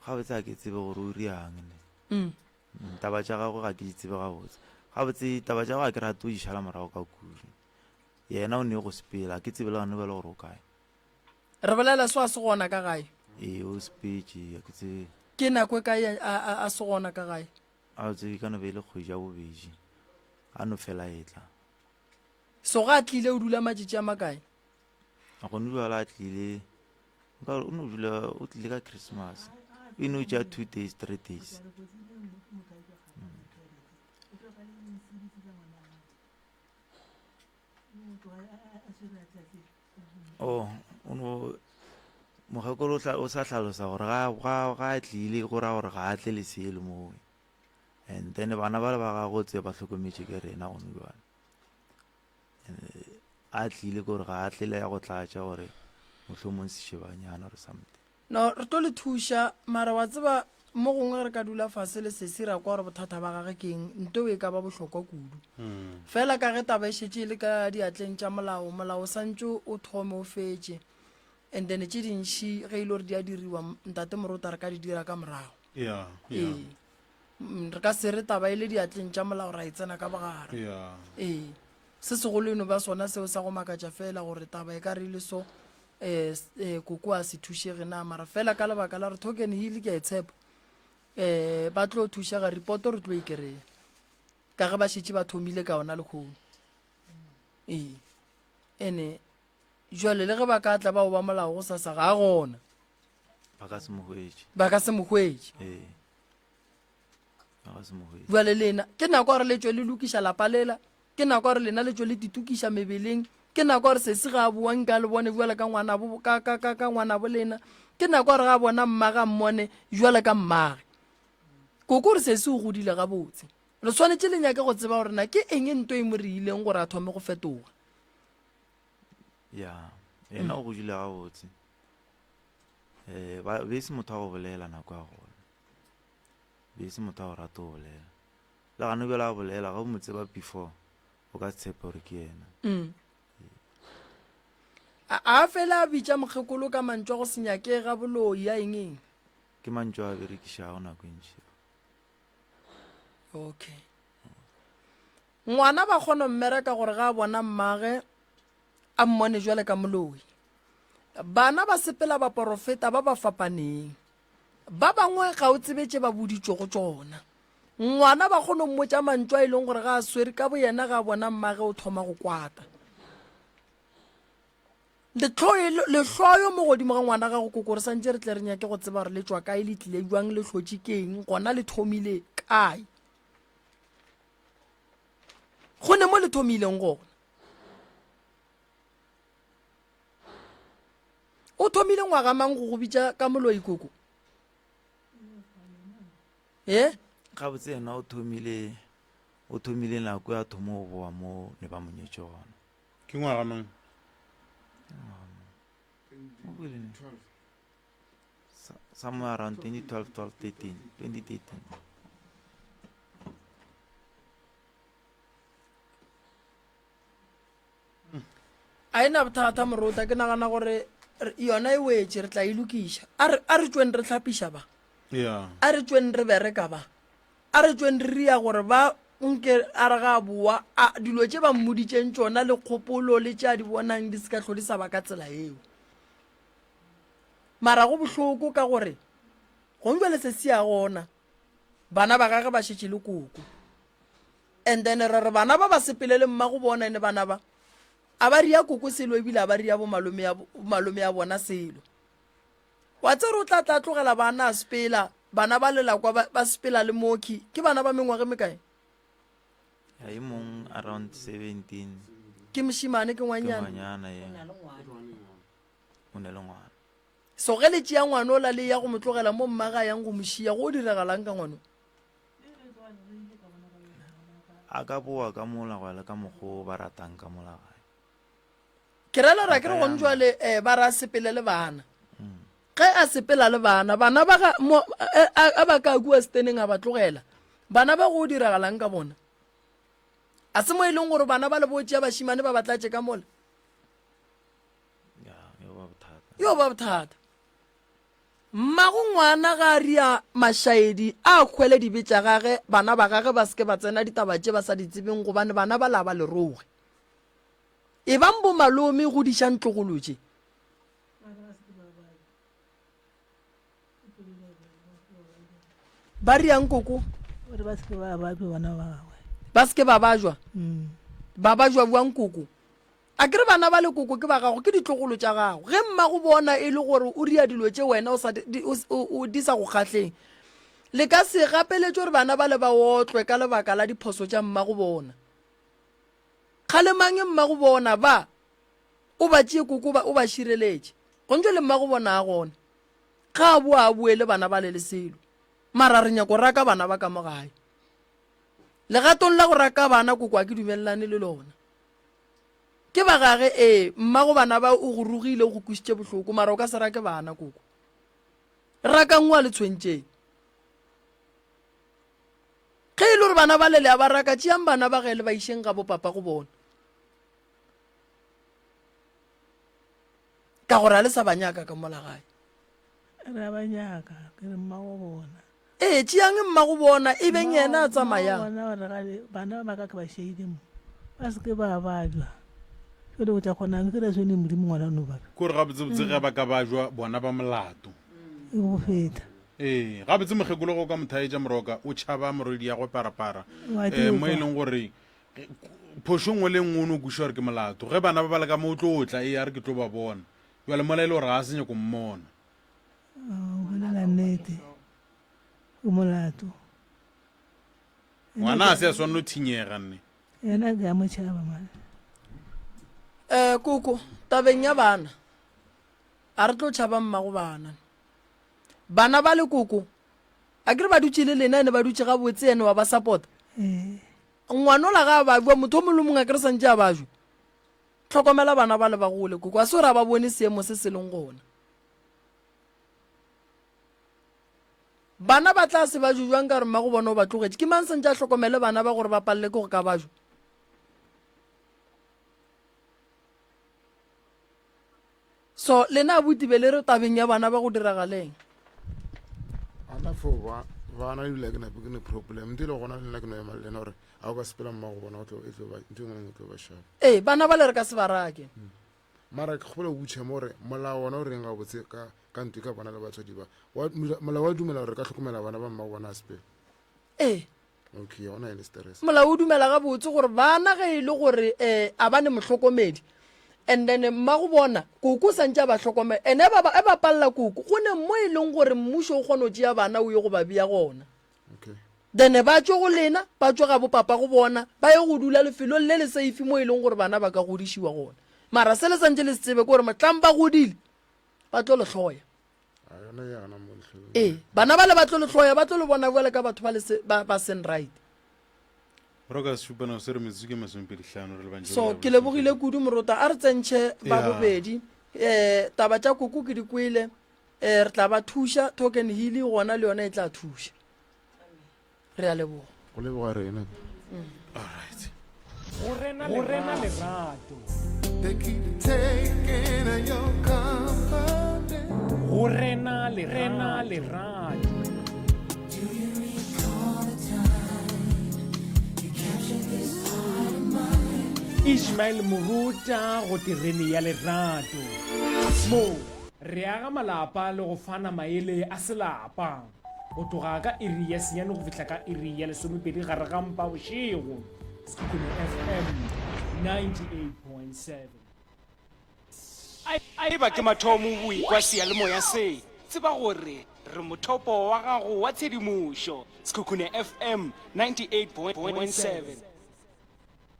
gabotse a ke tsebe gore o riang ne
mm.
Mm, taba tša gagwe ga ke di tsebe gabotse gabotse taba tša gagwe ga ke rate go di šala morago ka kudu yena o ne go sepela ke tsebe le gane bjale gore o kae
re bolela so a se gona ka gae.
Ee, o sepetše, ga ke tsebe.
Ke nako e kae a, a, a se gona ka gae?
A o tsebe, e ka no be e le kgwedi ya bobedi. A no fela e tla.
So ga a tlile o dula matšatši a makae?
A gone jwale a tlile, nka re o no dula, o tlile ka Christmas. E no tšea two days, three days. Oh, o no mokgekolo o tla- o sa hlalosa gore ga ga ga a tlile go ra gore ga a tle le selo moo. And then bana ba le ba gagwe o tsebe ba hlokometše ke rena gone jwale. A tlile ke gore ga a tlele ya go tlatša gore mohlomong sešebanyana or something.
No, re tlo le thuša, mara wa tseba mo gongwe re ka dula fase le sesi ra kwa gore bothata ba gage ke eng, nto e ka ba bohlokwa kudu. Fela ka ge taba e šetše e le ka diatleng tša molao, molao o santše o thome o fetše, and then tše dintši ge e le gore di a diriwa, ntate Morota re ka di dira ka morago.
Yeah, yeah.
Ee. Mm, re ka se re taba e le diatleng tša molao ra e tsena ka bogare.
Yeah.
Ee. Se segolo e no ba sona seo sa go makatša fela gore taba e ka re e le so um um koko a se thušege na mara fela ka lebaka la gore token hill ke a e tshepa um ba tlo thušega reporto re tlo e kry-a ka ge ba šetše ba thomile ka ona lekgono ee ene jale le ge ba ka tla bao ba molao go sasa ga a gona
ba ka se mo hwetše
ba ka se mo hwetše
ee ba ka se mo hwetše
jale lena ke nako ya gore le tšwe le lokiša lapa lela Ke nako ya gore lena le tšwe le titokiša mebeleng. Ke nako ya gore sesi ga a boa nka le bone bjale ka ngwanabo, ka, ka, ka, ka ngwanabo lena. Ke nako ya gore ga a bona mmage a mmone bjale ka mmage. Koko gore sesi o godile gabotse. Le swanetše le nyake go tseba gore na ke eng nto e mo reileng gore a thome go fetoga.
Ya, yena o godile gabotse. Eh, ba be se motho wa go bolela nako ya gona. Be se motho wa go rata go bolela. Le gane bjale a bolela, ga o mo tseba before, o ka se tshepe gore ke yena.
Mm. A, a fela a bitša mokgekolo ka mantšu a go se nyakege a boloi a eng eng.
Ke mantšu a berekišago nako e ntši.
Okay. Ngwana ba kgona mmereka gore ga a bona mmage a mmone jwale ka moloi. Bana ba sepela baporofeta ba ba fapaneng. Ba bangwe ga o tsebe tše ba boditšwego tšona. Ngwana ba kgona go mmotša mantšu a e leng gore ga a swere ka boyena ga a bona mmage o thoma go kwata. Lehloyo mo godimo ga ngwana gago koko re santše re tle re nyake go tseba gore le tšwa kae le tlile jwang le hlotše keng gona le thomile kae. Go ne mo le thomileng gona. O thomile ngwaga mang go go bitša ka moloi koko? E?
Gabotse yena o thomile o thomile nako ya thomo go boa mo ne ba mo nyetše gona.
Ke ngwaga mang?
Somewhere around 2012, 12, 13, 2013.
A e na bothata morota ke nagana gore yona e wetše re tla e lokiša a re a re tšweng re hlapiša ba
yeah
a re tšweng re bereka ba a re tšweng re ria gore ba nke a re ga boa a dilo tše ba mmoditšeng tšona le kgopolo le tše a di bonang di se ka hlo di sa ba ka tsela eo mara go bohloko ka gore gong jale se se ya gona bana ba gage ba šetše le koko And then re re bana ba ba sepele le mmago bona ene bana ba a ba ria koko selo ebile a ba ria bomalome ya malome ya bona selo. Wa tsere o tla tla tlogela bana a sepela bana ba lela kwa ba sepela le moki ke bana ba mengwaga e mekae?
Ya e mong around 17.
Ke mošimane ke ngwanyana.
Ke ngwanyana ye. O ne le ngwana.
So ge le tšea ngwana ola le ya go mo tlogela mo mmaga a yang go mo šia go diragalang ka ngwano?
A ka boa ka mola go ya le ka mokgo ba ratang ka mola gae.
Ke rela ra ke re gone jwale um ba ra sepele le bana. Ge a sepela le bana, bana ba ga mo a ba ka kua steneng a ba tlogela. Bana ba go diragalang ka bona? A se mo e leng gore bana ba le bo tšea bašimane ba ba tlatše ka mola?
Ya, yo ba bothata.
Yo ba bothata. Mmago ngwana ga a ria mašaedi a hwele dibe tša gage, bana ba gage ba se ke ba tsena ditaba tše ba sa di tsebeng gobane bana ba la ba leroge. Ebang bomalome godišang tlogolo tše. Ba riang koko?
Gore ba seke ba bajwa bana ba gagwe.
Ba seke ba bajwa? Mm. Ba bajwa bjang koko? A ke re bana ba le koko ke ba gago, ke ditlogolo tša gago. Ge mmago bona e le gore o ria dilo tše wena o sa di, o, o, di sa go kgahleng, le ka se gapeletše gore bana bale ba otlwe ka lebaka la diphoso tša mmago bona. Kgalemang mmago bona ba, o ba tšee koko ba, o ba šireletše. Gontšo le mmago bona a gona. Ga a boa a boe le bana bale le selo. Mara re nyako raka bana ba ka mo gae. Legatong la go raka bana koko a ke dumelelane le lona. Ke ba gage ee, mmago bana ba o go rogile o go kwešitše bohloko mara o ka se rake bana koko. Rakang wa le tshwentšeng. Ge e le gore bana ba le le a ba raka tšeang bana ba ge le ba išeng ga bo papa go bona. Ka gore a le sa ba nyaka ka mola gae.
Re a ba nyaka, ke re mmago bona.
Ee, tšeang mmago bona, e beng yena a tsamayang.
Mmago bona gore bana ba ka ke ba šeile mo, ba se ke ba bajwa. Jale o tla kgonang ke re sone Modimo ngwana no ba.
Kore gabotsebotse ge ba ka bajwa bona ba molato.
E go feta.
Ee, gabotse mokgekolo go ka mo thaetša moroka o tšhaba morwedi ya gwe parapara. Eh, mo e leng gore phošo nngwe le nngwe o no kweša gore ke molato. Ge bana ba ba le ka mo o tlo tla ee a re ke tlo ba bona. Bjale mola e le gore ga a se nyako mmona.
O bolela nnete. O molato.
Ngwana a se a swanelo thinyega nne.
Yena ke a mo tšhaba mane.
Eh koko, tabeng ya bana. A re tlo tšhaba mmago bana. Bana ba le koko. A ke re ba dutše le lena ene ba dutše gabotse ene wa ba support.
Eh.
Ngwanola ga a bajwa motho o mongwe le mongwe a ke re santše a bajwa. Hlokomela bana ba le ba gole koko a se gore a ba bone seemo se se leng gona. Bana ba tla se ba jo jwang ka gore mmago bona o ba tlogetše? Ke mang santše a hlokomele bana ba gore ba palele ke go ka ba jo? So lena abuti be le re tabeng ya bana ba go diragaleng?
Ana fo ba bana ebile ke nape ke ne problem ntho e le gona le nna ke no ema le lena gore a o ka sepela mmago bona o tlo e tlo ba ntho e nngwe le nngwe e tlo ba sharp.
Ee, bana ba le re ka se ba rake.
Mara ke kgopela go butšha mo gore molao wona o reng gabotse ka ka ntho e ka bona le batswadi ba. Wa molao wa dumela gore re ka hlokomela bana ba mmago bona a sepela.
Ee.
Okay, ga gona any stress.
Molao o dumela gabotse gore bana ge e le gore um a ba ne mohlokomedi and then mmago bona koko o santše a ba hlokomela and e ba e ba palela koko go ne mo e leng gore mmušo o kgona go tšea bana o ye go ba bea gona.
Okay.
Then ba tšwe go lena ba tšwe ga bopapa go bona ba ye go dula lefelong le le safe mo e leng gore bana ba ka godišiwa gona. Mara se le santše le se tsebe ke gore mohlang ba godile ba tlo le hloya. Ee, bana bale ba tlo le hloya, ba tlo le bona bjale ka batho ba le se, ba, ba seng right. So ke lebogile kudu morota, a re tsentšhe ba bobedi. Eh, taba tša koko ke di kwele, eh, re tla ba thuša, Token Healy gona le yona e tla thuša. Re a leboga.
Go leboga rena.
All right.
Go rena go rena lerato.
They keep taking your confidence.
Go rena rena lerato. Ishmael Moruta go terene ya lerato. Mo re aga malapa le go fana maele a selapa. Go tloga ka iri ya senyane go fihla ka iri ya lesomepedi gare ga mpa bošego. Sekhukhune FM 98.7.
A eba ke mathomo o ekwa seyalemoya se, tseba gore re mothopo wa gago wa tshedimošo. Sekhukhune FM 98.7.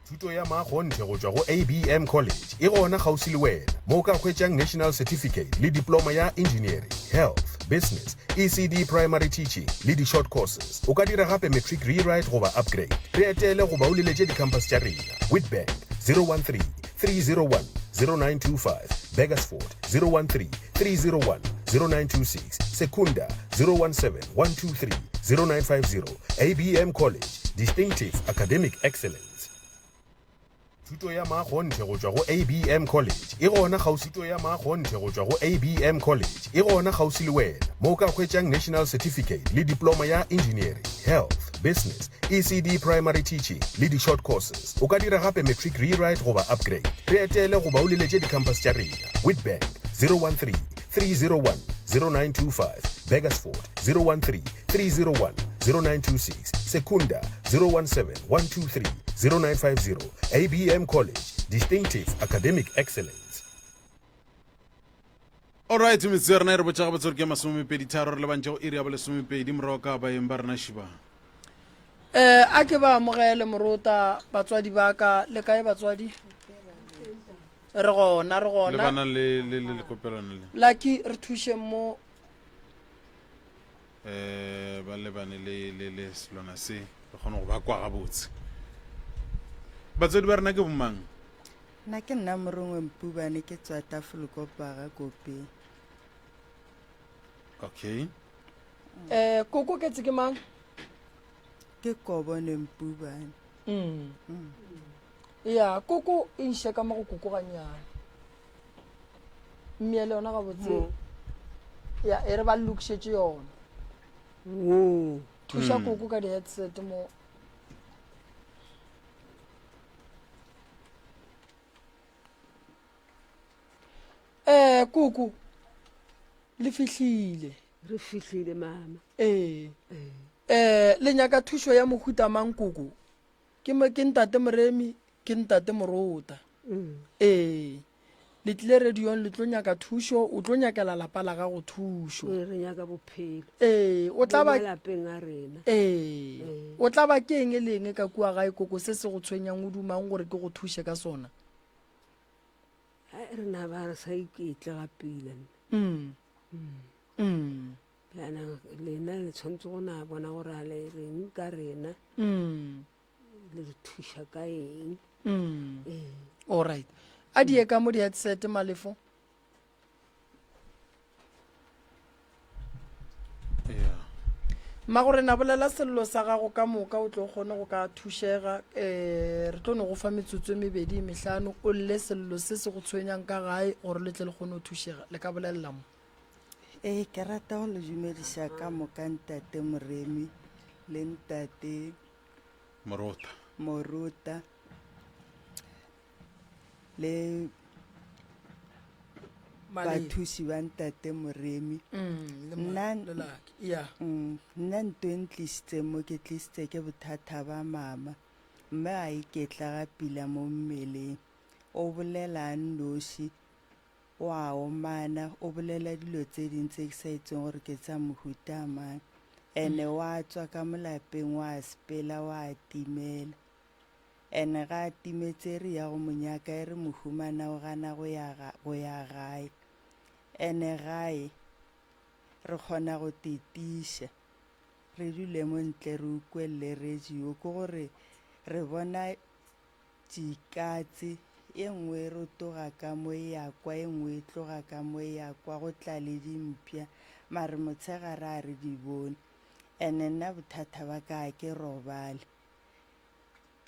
Thuto ya makgonthe go tšwa go ABM College e gona kgauswi le wena, mo o ka hwetšang National Certificate le Diploma ya Engineering, Health, Business, ECD Primary Teaching le di-short courses. O ka dira gape matric rewrite goba upgrade. Re etele goba o leletše di-campus tša rena, Witbank, 013 301 0925, Burgersfort, 013 301 0926, Secunda, 017 123 0950, ABM College, Distinctive Academic Excellence. Thuto ya makgonthe go tšwa go ABM College e gona kgauswi Thuto ya makgonthe go tšwa go ABM College e gona kgauswi le wena, mo o ka hwetšang National Certificate le Diploma ya Engineering, Health, Business, ECD Primary Teaching le di-short courses. O ka dira gape matric rewrite goba upgrade. Re etele goba o leletše di-campus tša rena, Witbank, 013 301 0925, Burgersfort, 013 301. 0926, Secunda, 017 123 0950. ABM College, distinctive academic excellence.
Alright, metsotso ya rena e re botša gabotse gore ke masomepeditharo re lebantše go iri ya bolesomepedi morago ka baeng ba rena šiba.
Eh, a ke ba amogele morota batswadi ba ka le kae batswadi? Re gona, re gona.
Lebana le le le lekopelwana le.
Lucky re thušeng mo.
Eh, ba lebane le le le selwana se re kgone go ba kwa gabotse. Batswadi ba rena ke bomang?
Nna ke nna Morongwe Mpubane ke tswa Tafelkop ga Kopeng.
Okay.
Eh, koko ketse ke mang?
Ke Kobone Mpubane.
Mm. Ya, koko e iše ka mo go koko gannyane. Mme le yona gabotse. Ya, e re ba lokišetše yona.
Wo.
Thuša koko ka di-headset mo. Eh, koko le fihlile.
Re fihlile mama.
Ee. Eh, le nyaka thušo ya mohuta mang koko? Ke mo ke ntate Moremi, ke ntate Morota.
Mm.
Ee. Le tlile radiong le tlo nyaka thušo, o tlo nyakela lapa la gago thušo.
Ee, re nyaka bophelo.
Ee, o tla
Mo
ba
malapeng a rena.
Ee.
Ee.
O tla ba ke eng le eng ka kua gae koko se se go tshwenyang o dumang gore ke go thuše ka sona?
Ai, re na ba re sa iketle ga pila nna.
Mm.
Mm.
Mm.
Bjana lena le tshwanetse go na bona gore a le reng ka rena.
Mm.
Le re thuša ka eng.
Mm.
Ee.
All right. A di ye ka mo di-headset Malefo. Mmagorena bolela sello sa gago ka moka o tlo kgone go ka thušega um re tlo no go fa metsotso e mebedi e mehlano o lle sello se se go tshwenyang ka gae gore le tle le kgone go thušega le ka bolelela mo.
Ee, ke rata go le dumediša ka moka ntate Moremi le ntate
Morota.
Morota le bathuši ba ntate Moremi.
Mm, le
Nna
le Lucky, yeah.
Mm, nna nto e ntlisitseng mo ke tlisitse ke bothata ba mama. Mme a iketla ga pila mo mmeleng. O bolela a nnoši, o a omana, o bolela dilo tse ding tse ke sa itseng gore ke tsa mohuta mang. Ene wa tswa ka mo lapeng wa sepela wa timela. Ene ga a timetse e re ya go mo nyaka e re mo humana o gana go ya go ya gae. Ene gae re kgona go tetiša re dule mo ntle re ukwelle radio ke gore re bona dikatse e nngwe e rotoga ka mo e ya kwa e nngwe e tloga ka mo e ya kwa go tla le dimpša mare motshegare a re di bone. Ene nna bothata ba ka ga ke robale.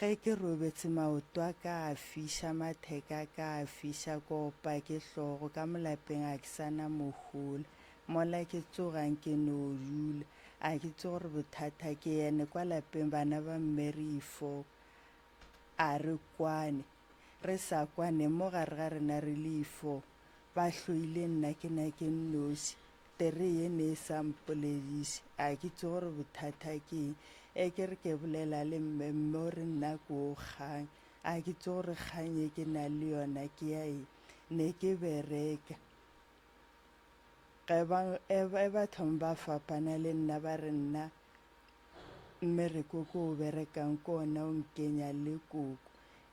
Ge ke robetse maoto a ka a fiša, matheka a ka a fiša, ke opa ke hlogo, ka mo lapeng ga ke sa na mohola. Mola ke tsogang ke no dula, ga ke tsebe gore bothata ke ene. Kwa lapeng bana ba mme re ifo, a re kwane. Re sa kwane mo gare ga rena re le ifo, ba hloile nna ke na ke nnoši. Tere ye ne e sa mpolediše. A ke tse gore bothata ke eng. E ke re ke bolela le mme, mme o re nna ke o kgang. A ke tse gore kgang e ke nang le yona ke ya eng. Ne ke bereka. Ge ba, e ba thoma ba fapana le nna ba re nna mmereko o ke o berekang ke ona o nkenya le koko.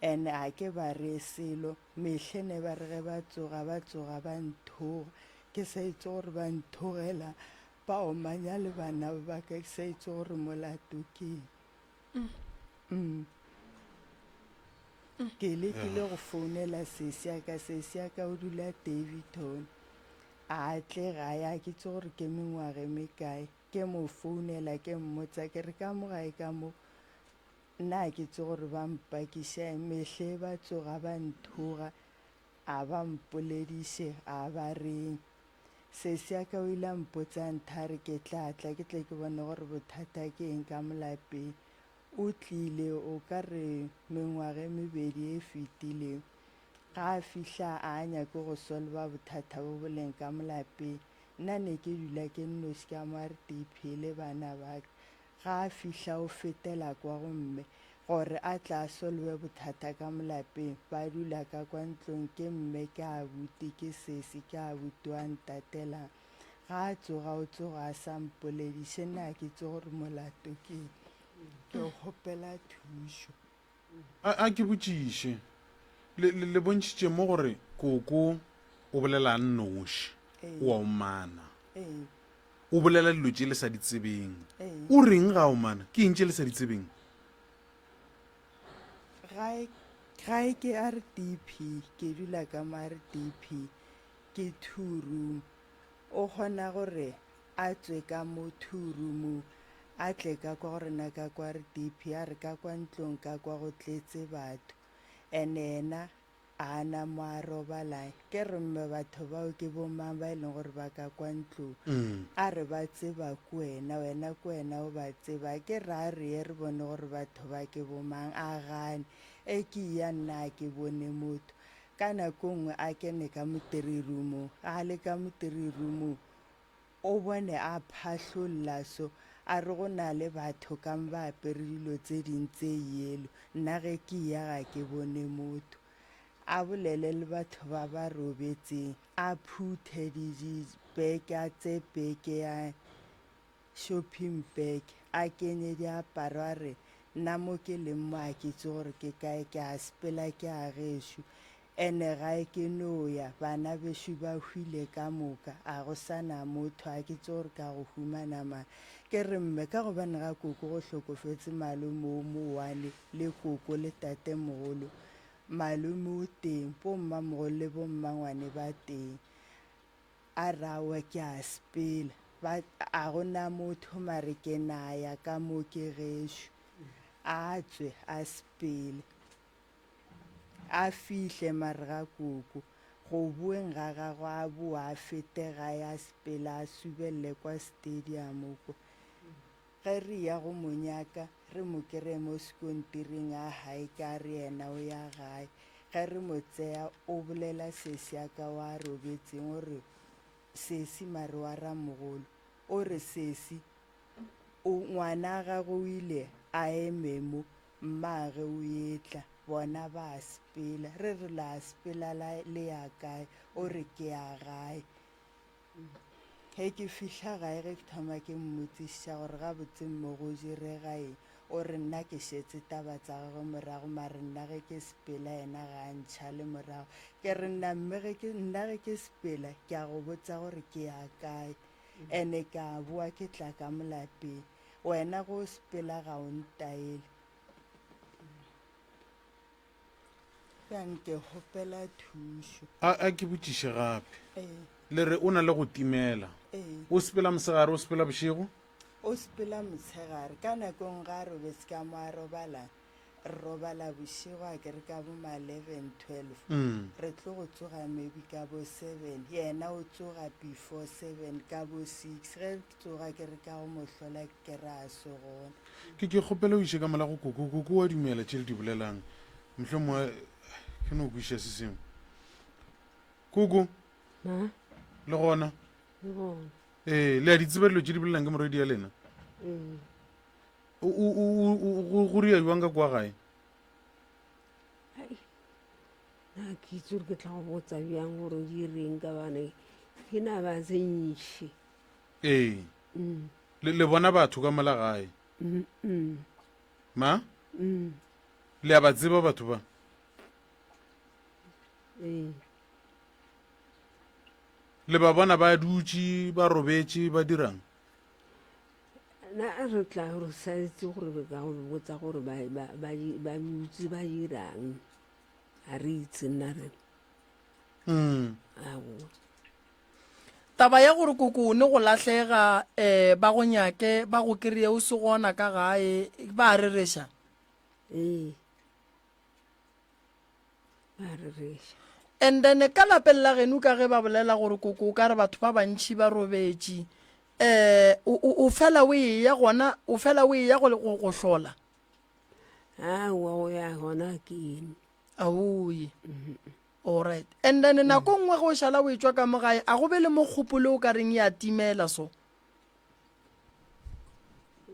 And ga ke ba reye selo. Mehle ne ba re ge ba tsoga, ba tsoga ba nthoga. Ke sa itse gore ba nthogela, ba omanya le bana ba ka, ke sa itse gore molato ke eng. Mm. Ke lekile go founela sesi ya ka, sesi ya ka o dula Daveyton. A tle gae, a ke itse gore ke mengwaga e mekae. Ke mo founela ke mmotsa ke re ka mo gae ka mo nna a ke tse gore ba mpakiša eng, mehle ba tsoga ba nthoga a ba mpolediše a ba reng. Sesi ya ka o ile a mpotsa ntha a re ke tla tla ke tle ke bone gore bothata ke eng ka mo lapeng. O tlile o ka re mengwaga e mebedi e fetileng. Ga a fihla a nyake go solva bothata bo bo leng ka mo lapeng. Nna ne ke dula ke nnoši ka mo RDP le bana ba ka. Ga a fihla o fetela kwa go mme gore a tla a solve bothata ka mo lapeng. Ba dula ka kwa ntlong ke mme ke abuti ke sesi ke abuti wa ntatelang. Ga a tsoga o tsoga a sa mpolediše nna ga ke itse gore molato ke eng. Ke kgopela thušo.
A, a ke botšiše, le, le, le bontšhitše mo gore koko o bolela a nnoši,
Ee.
o a omana.
Ee.
O bolela dilo tše le sa di tsebeng.
Ee.
O reng ga a omana? Ke eng tše le sa di tsebeng?
Gae, gae ke RDP, ke dula ka mo RDP, ke two room. O kgona gore a tswe ka mo two room-ong a tle ka kwa go rena ka kwa re DP a re ka kwa ntlong ka kwa go tletse batho and yena a na mo a robalang ke re mme batho bao ke bomang ba e leng gore ba ka kwa ntlong a re ba tseba ke wena wena ke wena o ba tseba ke re a re ye re bone gore batho ba ke bomang a gane e ke ya nna a ke bone motho ka nako nngwe a kene ka mo three room-ong a le ka mo three room-ong O bone a phahlolla so, a re go na le batho ka mo ba apere dilo tse ding tse yellow, nna ge ke eya ga ke bone motho. A bolele le batho ba ba robetseng, a phuthe di di beke, a tseye beke ya shopping bag, a kenye diaparo a re nna mo ke leng mo a ke itse gore ke kae, ke a sepela ke ya gešo. Ene gae ke no ya, bana bešo ba hwile ka moka, a go sa na motho, a ke tse gore ka go humana mang. Ke re mme, ka gobane ga koko go hlokofetse malome o mowane, le koko le tatemogolo, malome o teng, bommamogolo le bommangwane ba teng. A re aowa ke a sepela, ba, a go na motho mare ke na ya ka mo ke gešo. A tswe a sepele. A fihle mare ga koko. Go boeng ga gagwe a boa a fete gae a sepela a subelele kwa stadium kwa. Ge re eya go mo nyaka re mo kry-e mo sekontiring a haike a re yena o ya gae. Ge re mo tseya o bolela sesi ya ka wa robetseng o re sesi mare wa ramogolo o re sesi o ngwana gagwe o ile a eme mo Mmage o etla, bona ba a sepela. Re re la sepela la, le ya kae? O re ke ya gae. Ge ke fihla gae ge ke thoma ke mmotsiša gore gabotse mmo go direga eng, o re nna ke šetse taba tsa gagwe morago mare nna ge ke sepela yena ga a ntšhale morago. Ke re nna mme ge ke nna ge ke sepela ke a go botsa gore ke ya kae ene ke a boa ke tla ka mo lapeng. Wena ge o sepela ga o ntaele. Bjang ke kgopela thušo.
A, a ke botšiše gape.
Ee.
Le re o na le go timela.
Ee.
O sepela mosegare, o sepela bošego?
O sepela motshegare. Ka nako e nngwe ge a robetše ka mo a robalang, Re robala bošego a ke re ka bo ma 11, 12. Re tlo go tsoga maybe ka bo 7. Yena o tsoga before 7 ka bo 6. Ge ke tsoga ke re ka go mo hlola ke re a se gona.
Ke ke kgopela o iše ka mola go koko. Koko wa dumela tše le di bolelang. Mohlomongwe ke no kwešiša se sengwe. Koko.
Ma?
Le gona?
Le gona.
Ee, le a di tseba dilo tše di bolelang ke morwedi ya lena?
Ee.
O, o, o, o, go, go ria jwang ka kwa gae?
Ai, na ke itse gore ke tla go botsa bjang gore di reng ka bane ke na ba tse ntši.
Ee.
Mm.
Le, le bona batho ka mola gae?
Mm, mm.
Ma?
Mm.
Le a ba tseba batho ba?
Ee.
Le ba bona ba dutše, ba robetše, ba dirang?
Na re tla re sa itse gore re ka go botsa gore ba ba ba ba dutse ba dirang a re itse nna re
mm.
aowa
taba ya gore koko ne go lahlega um ba go nyake ba go kry-e o se gona ka gae ba rereša
ee ba rereša
and then ka lapeng la geno ka ge ba bolela gore koko o ka re batho ba bantšhi ba robetše um o, o fela o eya gona o fela o eya go, go, go hlola
aowa go ya gona ke eng
aoye alright and then nako nngwe ge o šala o etšwa ka mo gae a go be le mokgopolo o ka reng ya timela so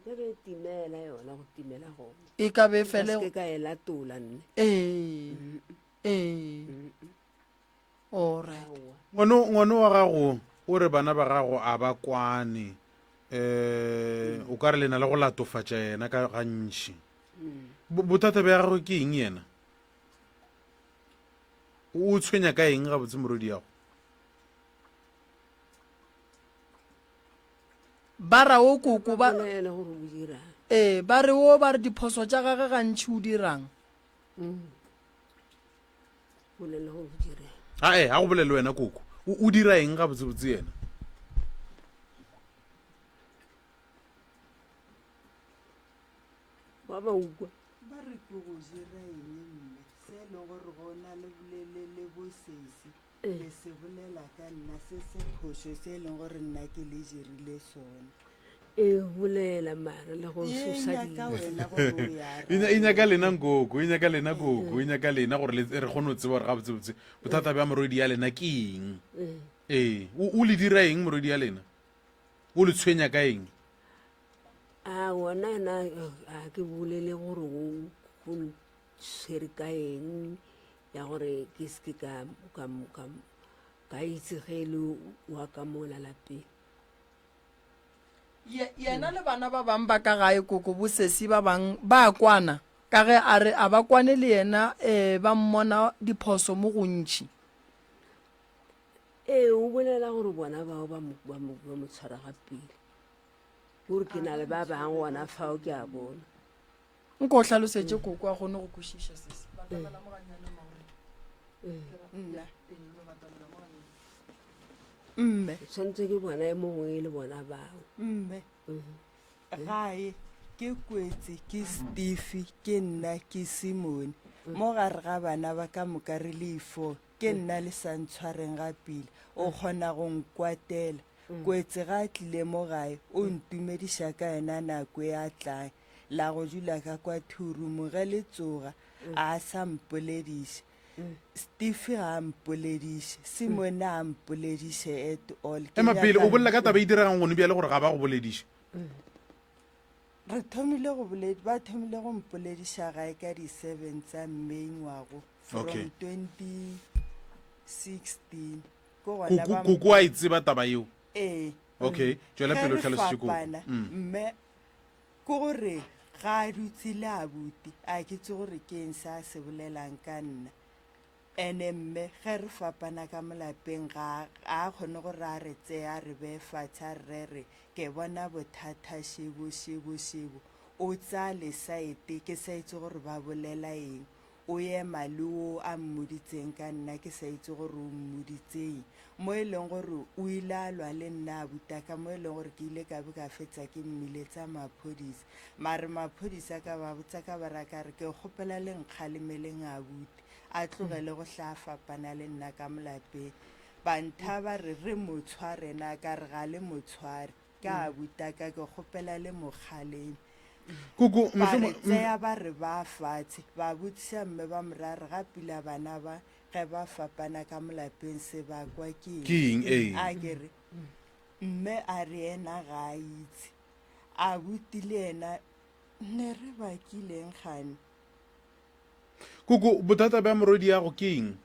ka be e timela yona go timela gona.
E ka be e fele.
Ka se ke ka e latola nne.
Ee. Ee. Alright.
Ngwano ngwano wa gago o re bana ba gago a ba kwane. Eh o ka re le na le go latofatša yena ka gantši. Bothata bja gagwe ke eng yena? O tshwenya ka eng gabotse morwedi yago?
Ba ra o koko ba
Bolela gore o dirang.
Ee, ba re o ba re diphoso tša gage gantši o dirang.
Bolela gore o dirang.
Ae, ga go bolele wena koko. O, o dira eng gabotsebotse yena?
Ba ba ukwa.
Ba re ke go dira eng mme se e leng gore go na le bolelele bosesi le se bolela ka nna se se phošo se e leng gore nna ke le dirile sona.
E bolela mara le go
E
sosa
nyaka
dilo.
wena gore o ya
E nya- e nyaka lena nkoko, e nyaka lena koko, e nyaka lena gore le- re kgone go tseba gore gabotsebotse bothata bja morwedi ya lena ke eng. Ee, o, o le dira eng morwedi ya lena? O le tshwenya ka eng?
A wona na a ke bolele gore o o ntshwere ka eng ya gore ke se ke ka ka ka ka itse ge e le wa ka mola lapeng.
Ye, yena le bana ba bang ba ka gae koko bosesi ba bang ba kwana ka ge a re a ba kwane le yena um ba mmona diphoso mo gontši.
Ee, o bolela gore bona bao ba mo, ba mo, ba mo tshwara ga pele. Gore ke na le ba bang gona fao ke a bona.
Nko o hlalosetše koko a kgone go kwešiša sesi. Batamela mo gannyane Maureen.
Nna. Mme.
Ke tshwanetse ke bona e mongwe le bona bao.
Mme. Gae ke Kwetse, ke Steve, ke nna, ke Simone. Mo gare ga bana ba ka moka re le i-four. Ke nna le sa ntshwareng ga pila. O kgona go nkwatela. Kwetse ga a tlile mo gae, o ntumediša ka yona nako e a tlang. La go dula ka kwa thurumong ge le tsoga, a sa mpolediša. Steve ga a mpolediše, Simone a mpolediše at all. Ke
Ema pele,
nyaka
o bolela ka taba e diregang gone bjale gore ga ba go bolediše.
Re thomile go boledi, ba thomile go mpolediša gae ka di-seven tsa May ngwago from
Okay.
2016. Ke gona
Koko,
ba
koko a e tseba taba yeo.
Ee.
Okay, tšwela
Ge
pele o
re
hlalosetše koko.
fapana,
Mm.
mme ke gore ga a dutse le abuti, a ke tse gore ke eng se a se bolelang ka nna. Ene mme ge re fapana ka mo lapeng ga a kgone gore a re tseye a re beye fatshe a re re re ke bona bothata šebo šebo šebo. O tsaya lesaete ke sa itse gore ba bolela eng. O ema le wo a mmoditseng ka nna ke sa itse gore o mmoditseng. Mo e leng gore o ile a lwa le nna abutaka mo e leng gore ke ile ka be ka fetsa ke mmiletsa maphodisa. Mare maphodisa ka ba botsa ka ba ra ka re ke kgopela le nkgalemeleng abuti a tlogele go hla a fapana le nna ka mo lapeng. Ba ntha ba re re mo tshware na ka re ga le mo tshware. Ke abutaka ke kgopela le mo kgaleme.
Koko,
Ba re
mohlomong
tseya ba re ba fatshe, ba botšiša mme ba mo ra re ga pila bana ba ge ba fapana ka mo lapeng sebakwa ke eng.
Ke eng, ee.
A ke re mme a re yena ga a itse. Abuti le yena ne re bakileng kgane?
Koko, bothata bja morwediago ke eng?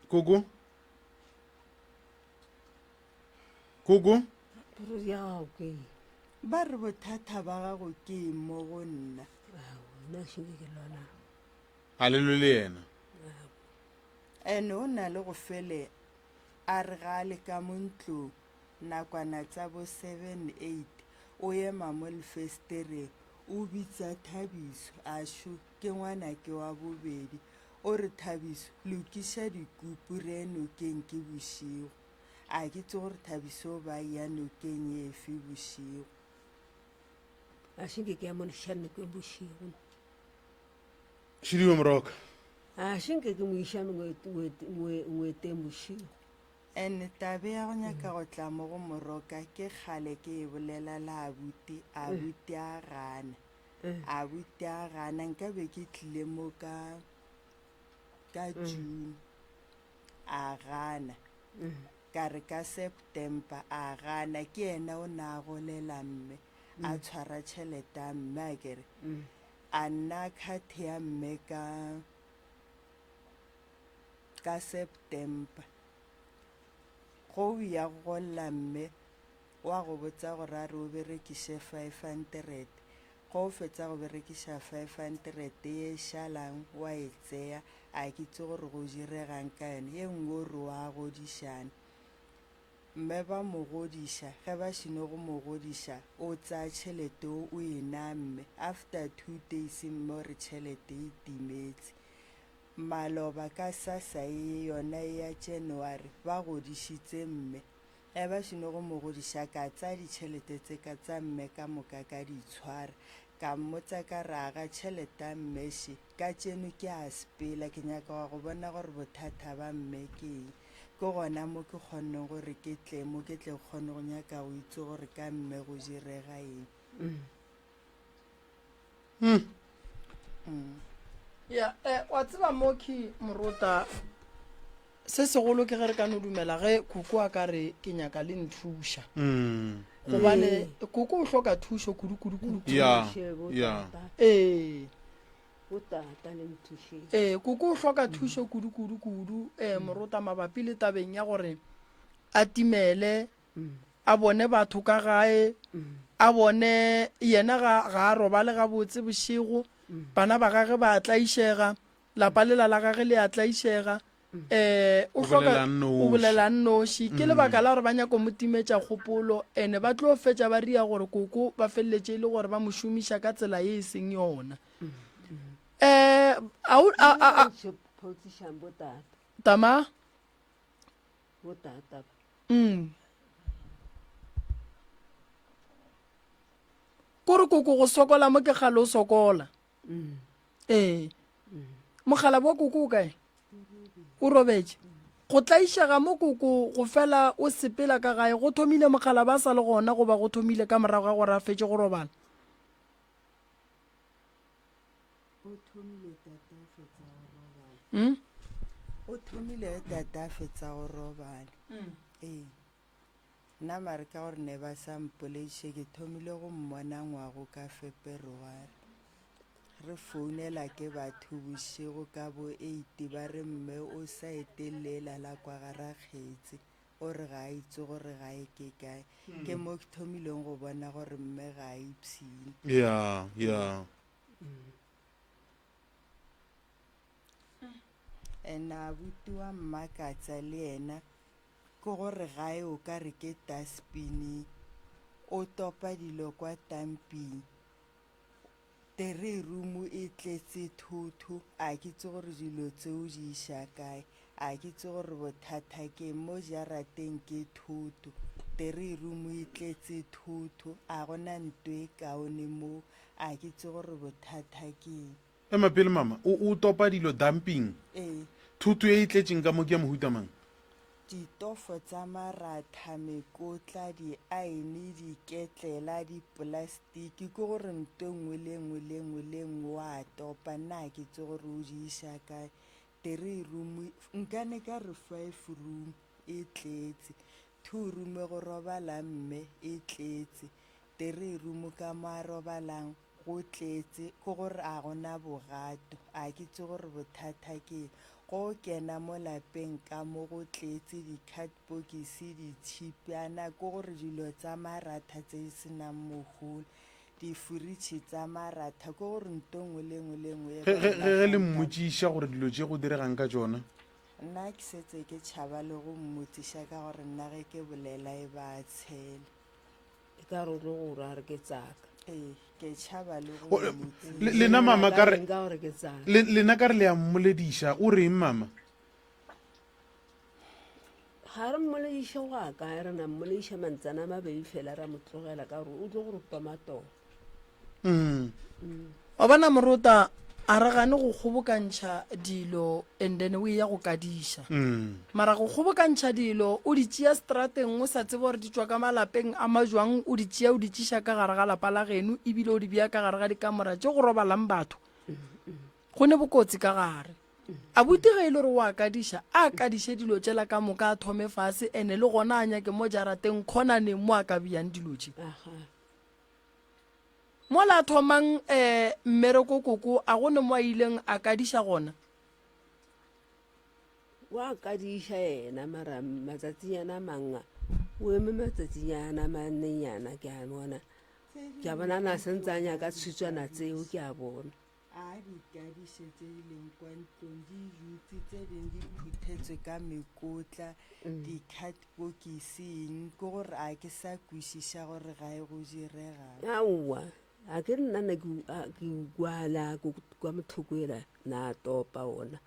Koko? Koko?
Morwedi ya gago ke eng?
Ba re bothata ba gago ke eng mo go nna?
Aowa, nna šele ke lwana.
A le lwe le yena?
Ene o na le go fele a re ga a le ka mo ntlong nakwana tsa bo 7, 8 o ema mo lefestereng o bitsa Thabiso, Ashu, ke ngwanake wa bobedi. O re, Thabiso, lokiša dikupu re ye nokeng ke bošego. A ke tse gore Thabiso o ba ya nokeng efe bošego.
A se nke ke ya mo iša nokeng bošego.
Šidiwe Moroka.
A se nke ke mo iša ngweteng bošego.
And tabe ya go nyaka go tla mo go Moroka ke kgale ke e bolela le abuti, abuti a gana. Abuti a gana, nka be ke tlile mo ka, ka June. A gana. Ka re ka September, a gana, ke yena o na a golela mme, a tshwara tšhelete ya mme a ke re, a nna card ya mme ka, ka September. Go o ya go golela mme, wa go botsa gore a re o berekiše 500. Go o fetsa go berekiša 500 ye e šalang wa e tseya, a ke itse gore go diregang ka yona. Ye nngwe o re wa godišana. Mme ba mo godiša, ge ba šino go mo godiša, o tsaya tšhelete o o e naya mme. After two days mme o re tšhelete e timetse. Maloba ka sasa ye yona ye ya January ba godišitse mme. Ge ba šino go mo godiša ka tsaya ditšhelete tse ka tsa mme ka moka ka di tshwara. Ka mmotsa ka re aga tšhelete ya mme še, ka tšeno ke a sepela ke nyaka wa go bona gore bothata ba mme ke eng. Ke gona mo ke kgonneng gore ke tle mo ke tle kgone go nyaka go itse gore ka mme go direga eng.
Mm. Ya, eh, wa tseba Moki Morota, se segolo ke ge re ka no dumela ge koko a ka re ke nyaka le nthuša.
Mm.
Gobane koko o hloka thušo kudu kudu kudu. kudu.
Ya, ya.
Ee.
Botata le nthušeng.
Ee, koko o hloka thušo kudu kudu kudu eh Morota mabapi le tabeng ya gore a timele a bone batho ka gae, a bone yena ga, ga a robale gabotse bošego, bana ba gage ba a tlaišega, lapa lela la gage le a tlaišega, um o
O
hloka
bolela a nnoši.
o bolela a nnoši. Ke lebaka la gore ba nyako mo timetša kgopolo, ene ba tlo fetša ba ria gore koko ba feleletše e le gore ba mo šomiša ka tsela ye e seng yona. Um a o- a- a- a-
Photsišang botata.
Tama?
Botata ba.
Mm. Kore koko go sokola mo ke kgale o sokola.
Mm.
Ee. Mogala wa koko o kae? O robetše. Go tlaišega mo koko go fela o sepela ka gae go thomile mogala ba sa le gona goba go thomile ka morago ga gore a fetše go robala?
O thomile tata a fetsa go robala.
Mm?
O thomile ge tata a fetsa go robala.
Mm.
Ee. Nna mare ka gore ne ba sa mpoleiše ke thomile go mmona ngwago ka Feperware. Re founela ke batho bošego ka bo eight ba re mme o sa etelela la kwa ga Rakgetse. O re ga a itse gore gae ke kae. Ke mo ke thomileng go bona gore mme ga a ipshine.
Ya, ya.
And abuti wa mmakatsa le yena ke gore gae o ka re ke dustbin-ing, o topa dilo kwa tamping. Three room e tletse thotho, a ke itse gore dilo tseo di iša kae, a ke itse gore bothata ke eng, mo jarateng ke thoto, three room e tletse thotho, a gona nto e kaone mo, a ke itse gore bothata ke eng.
Ema pele mama, o, o topa dilo dumping?
Ee.
Thoto e e tletšeng ka mo ke ya mohuta mang?
Ditofo tsa maratha, mekotla, diaene, diketlela, diplastiki, ke gore nto e nngwe le e nngwe le e nngwe le e nngwe wa topa, nna ga ke itse gore o di iša kae. Three room, nkane ka re five room e tletše, two room go robala mme e tletše, three room ka mo a robalang Go tletše, ke gore a go na bogato. A ke tse gore bothata ke eng. Go kena mo lapeng ka mo go tletše dikhatpokisi, ditšhipjana, ke gore dilo tsa maratha tse di se nang mohola, difuritšhi tsa maratha, ke gore nto nngwe le nngwe le nngwe e
Ge,
ba
ge, ge, ge le
lahllang ka
mmotšiša gore dilo tše go diregang ka tšona.
Nna ke setse ke tšhaba le go mmotšiša ka gore nna ge ke bolela e ba a tshela.
E ka re o tlo go ra re ke tsaka.
Ee, ke tšhaba le go
O, le,
mmotšiša.
lena mama ka re,
Ka gore ke tsaka.
le, lena ka re le a mmolediša, o reng mama?
Ga re mmolediše go a kae, re na mmolediša mantsana a mabedi fela ra mo tlogela ka gore o tlo go re tomatoma.
Mm.
Wa bona Morota, a re gane go kgobokantšha dilo and then o eya go kadiša.
Mm.
Mara go kgobokantšha dilo o di tšea strateng o sa tsebe gore di tšwa ka malapeng a majwang o di tšea o di tšiša ka gare ga lapa la geno ebile o di bea ka gare ga dikamora tše go robalang batho. Go ne bokotsi ka gare. Abuti ge e le gore o a kadiša, a kadiše dilo tšela ka moka a thome fase ene le gona a nyake mo jarateng khonaneng mo a ka beyang dilo tše. Mola a thomang um mmereko koko a go ne mo a ileng a kadiša gona?
Wa kadiša yena mara matsatsinyana a mang a o eme matsatsinyana a manenyana ke a bona ke a bona na sentse a nyaka tshitswana tseo ke a bona.
A di kadiše tše di leng kwa ntlong di dutse tse dingwe di phuthetswe ka mekotla di-cardbokising ke gore a ke sa kwešiša gore gae go diregang.
Aowa a ke nna ne ke kwala kwa mothoko ela na topa ona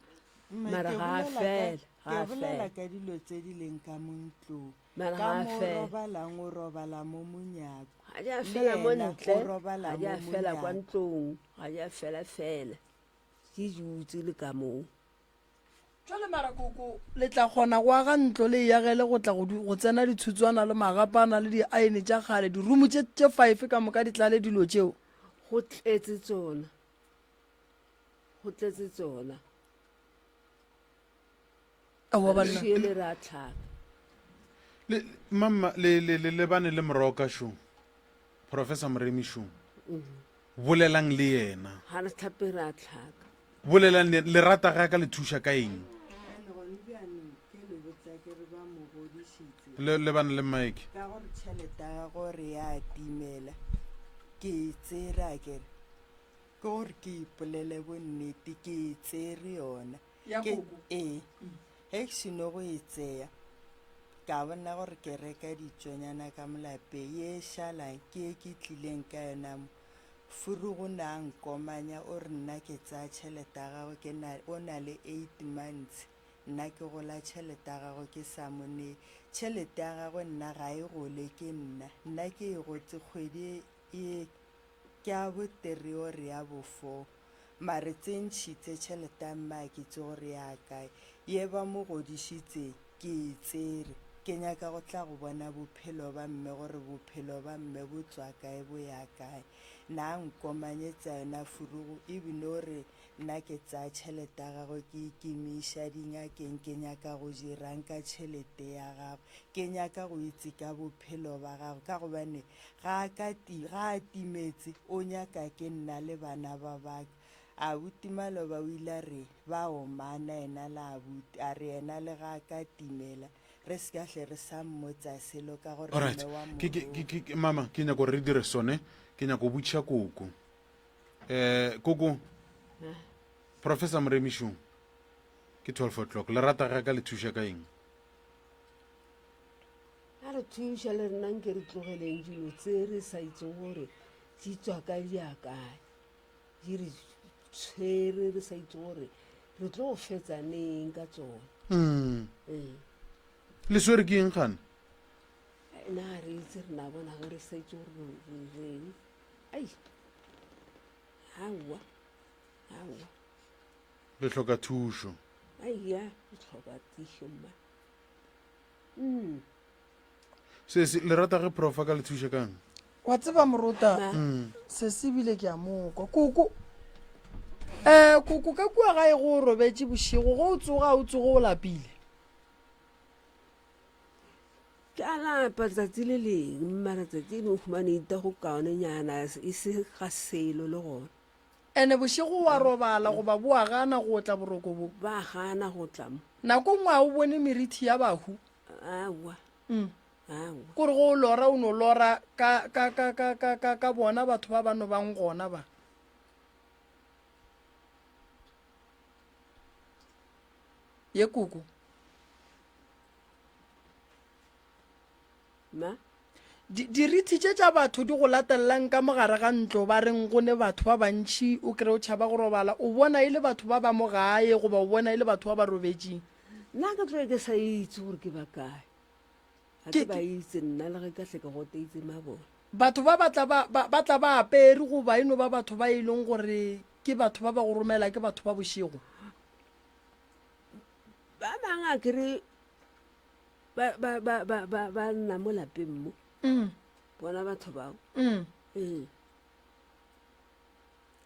mara ga a fela
ga a fela ka dilo tse di leng ka mo ntlong
mara
ka
ga a
mo
fela
robalang o robala mo monyako
ga di a
le
fela mo
yena
ntle
o robala
ga di
mo
a fela kwa
monyako
ntlong ga di a fela fela ke dutse le ka moo
Jwale mara koko le tla kgona go aga ntlo le e agele go tla go tsena dithutswana le magapana le diaene tša kgale, dirumu tše tše five ka moka di tlale dilo tšeo.
Go tletse tsona, go tletse tsona.
Aowa banna.
Šiele ra tlhaka.
Le, mamma, le, le, le lebane le moroka šo, Professor Moremi šo. Bolelang le yena.
Ga re tlhape ra tlhaka.
Bolelang le, le rata ge a ka le thuša ka eng?
Bjale gone bjanong ke le botsa ke re ba mo godišitse.
Le lebane le Mike.
Ka gore tšhelete ya gagwe gore ya timela ke e tsere a kere ke gore ke ipolele bonnete ke e tsere yona.
Ya
Ke
koko?
ee ge ke seno go e tseya ka bona gore ke reka ditšonyana ka mo lapeng ye šalang ke ye ke tlileng ka yona mo. Furugo na a nkomanya o re nna ke tsaya tšhelete ya gagwe ke na o na le eight months nna ke gola tšhelete ya gagwe ke sa mo nee tšhelete ya gagwe nna ga e gole ke nna nna ke e gotse kgwedi e ke ya bo three or ya bo four mare tse ntšhi tse tšhelete ya mme a ke itse gore ya kae ye ba mo godišitseng ke e tsere ke nyaka go tla go bona bophelo ba mme gore bophelo ba mme bo tswa kae bo ya kae. Na a nkomanyetsa yona furugu ebile o re nna ke tsaya tšhelete ya gagwe ke e kemiša dingakeng ke nyaka go dirang ka tšhelete ya gagwe ke nyaka go itse ka bophelo ba gagwe ka gobane ga a ka ti ga a timetse o nyaka ke nna le bana ba baka. Abuti maloba o ile a re ba omana yena le abuti a re yena le ga a ka timela re se ka hle re sa mmotsa selo ka gore
Alright.
mme wa
Ke, ke,
moroga.
ke, ke, ke, mama, ke nyako gore re dire sone. Ke nyako botšiša koko. Eh, koko, Professor Moremišo, ke 12 o'clock. Le rata ga ka le thuša ka eng?
A re thuša le rena nke re tlogeleng dilo tse re sa itseng gore di tswa kae di ya kae. Di re tshwere re sa itse gore re tlo go fetsa neng ka tsone.
Mm.
Ee.
Le swere ke eng gane?
Na re itse re na bona ge re sa itse gore re reng. Ai. Aowa. Aowa.
Le hloka thušo.
Ai ya, re hloka thušo mma. Mm.
Sesi, le rata ge prof a ka le thuša kang?
Wa tseba morota,
Mm.
sesi ebile ke a mo kwa. Koko, eh, koko ka kua gae go o robetše bošego, ge o tsoga o tsoge o lapile.
Ke a lapa tsatsi le leng, mara tsatsi le o humane ita go kaonenyana e se ga selo le gona.
Ene bošego wa robala goba bo a gana go tla boroko bo?
Ba gana go tla mo.
Nako nngwe a o bone merithi ya bahu?
Aowa.
Mm.
Aowa.
Kore go o lora o no lora ka, ka, ka, ka, ka, ka, ka bona batho ba ba no bang gona ba. Ye koko.
Ma?
Di, dirithi tše tša batho di go latelelang ka mo gare ga ntlo, ba reng go ne batho ba bantši, o kry o tšhaba go robala, o bona e le batho ba ba mo gae goba o bona e le batho ba ba robetšeng?
Nna ke tloge ke sa itse gore ke ba kae. Ga ke ba itse nna le ge ka hle ke goteitse mabone.
Batho ba ba tla ba, ba, ba tla ba apere goba e no ba batho ba e leng gore ke batho ba ba go romela ke batho ba bošego?
Ba bangwe a ke re ba ba ba ba ba ba nna mo lapeng mo
mm.
bona batho bao
mm.
ee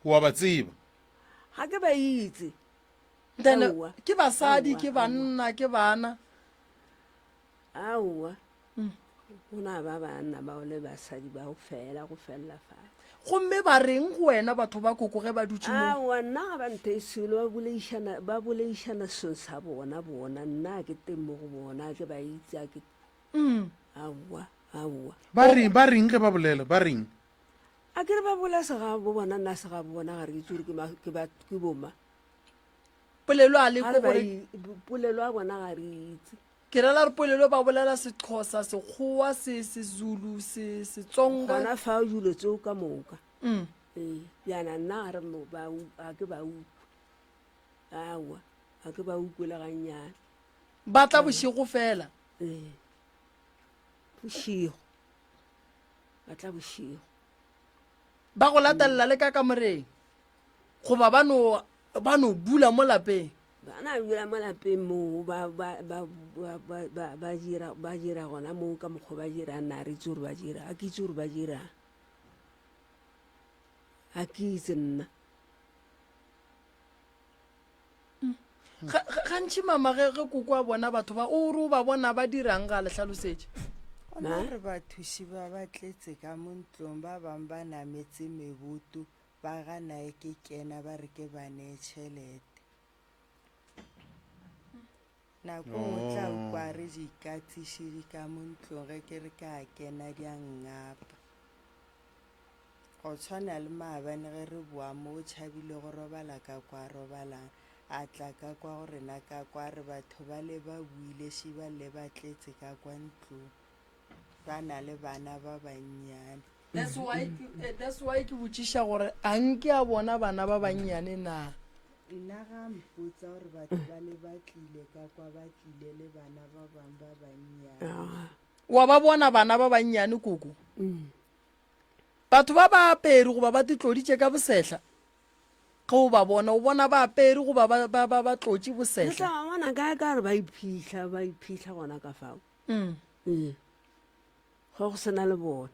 wa ba tseba
ga ke ba itse.
Then
Aowa.
ke basadi,
Aowa,
ke banna, ke bana.
Aowa. Go na ba banna bao le basadi bao fela go felela fale.
Gomme ba reng go wena batho ba koko ge ba dutše mo?
Aowa, nna ga ba nthe selo, ba boleišana, ba boleišana seng sa bona bona, nna a ke teng mo go bona, a ke ba itse, a ke. Aowa, aowa.
Ba reng, ba reng ge ba bolela, ba reng?
A ke re ba bolela segabo bona, nna segabo bona ga re itse gore ke ma, ke ba, ke boma.
Polelo a le
Ga
ko
re ba
gore.
i- polelo a bona ga re itse.
Ke rela gore polelo ba bolela Sexhosa, Sekgowa, se Sezulu, se Setsonga.
Gona fao dilo tseo ka moka.
Mm.
Ee, bjana nna ga re mo ba ga ke ba ukwe. Aowa, ga ke ba ukwe le gannyane.
Ba tla bošego fela.
Ee. Bošego. Ba tla bošego.
Ba go latelela le ka kamoreng goba ba no ba no dula mo lapeng?
Ba na dula mo lapeng moo ba ba ba ba ba ba ba dira ba dira gona moo ka mokgwa ba dirang na re itse gore ba dira a ke itse gore ba dirang a ke itse nna
Gantši mama ge ge koko a bona batho ba o re o ba bona ba dirang ga le hlalosetše.
Gona re bathuši ba ba tletse ka mo ntlong ba bang ba nametse meboto ba gana e ke kena ba re ke ba nee tšhelete. Nako nngwe tla kwa re dikatse di ka mo ntlong ge ke re ke a kena di a nngapa. Go tshwana le maabane ge re boa mo o tšhabile go robala ka kwa a robalang, a tla ka kwa go rena ka kwa a re batho bale ba boile šiba le ba tletse ka kwa ntlong ba na le bana ba bannyane.
That's why ke, eh, that's why ke botšiša gore a nke a bona bana ba bannyane na?
Nna ga a mpotsa gore batho bale ba tlile ka kwa ba tlile le bana ba bang ba bannyane.
Wa ba bona bana ba bannyane koko? Batho ba ba apere goba ba titloditše ka bosehla, ge o ba bona, o bona ba apere goba ba, ba, ba, ba tlotše
Re
bosehla.
tla ba bona kae ka gore ba iphihla, ba iphihla gona ka fao.
Mm.
Ee. Ge go sena le bona.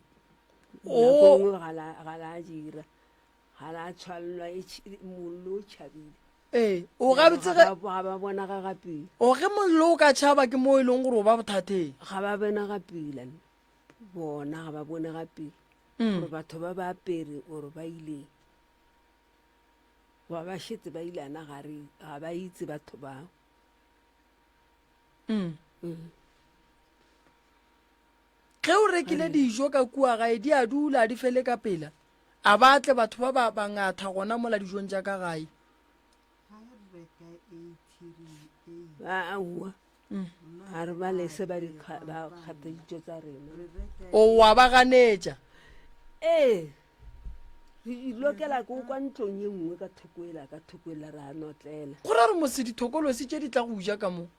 O-
Nako nngwe ga la, ga la dira. Ga la tshwanelwa, e tšhi- mollo o tšhabile.
Ee, o gabotse ge
Ga ba, ga ba bona ga ga pele.
O ge mollo o ka tšhaba ke mo e leng gore o ba bothateng.
Ga ba bona ga pele. Bona ga ba bone ga pele.
Mm.
Gore batho ba ba apere gore ba ile. Ba ba šetse ba ile ana ga re ga ba itse batho bao.
Mm.
Mm.
Ge o rekile dijo ka kua gae di a dula di fele ka pela. A ba tle batho ba ba bangatha gona mola dijong tša ka gae.
Ga re reka 80 re e
Aowa. Ga re ba lese ba di ba kgatha ditšo tsa rena.
O wa ba ganetša.
Ee. Re di lokela ko kwa ntlong ye nngwe ka thoko ela ka thoko ela ra notlela.
Go ra re mose dithokolosi tše di tla go ja ka mo.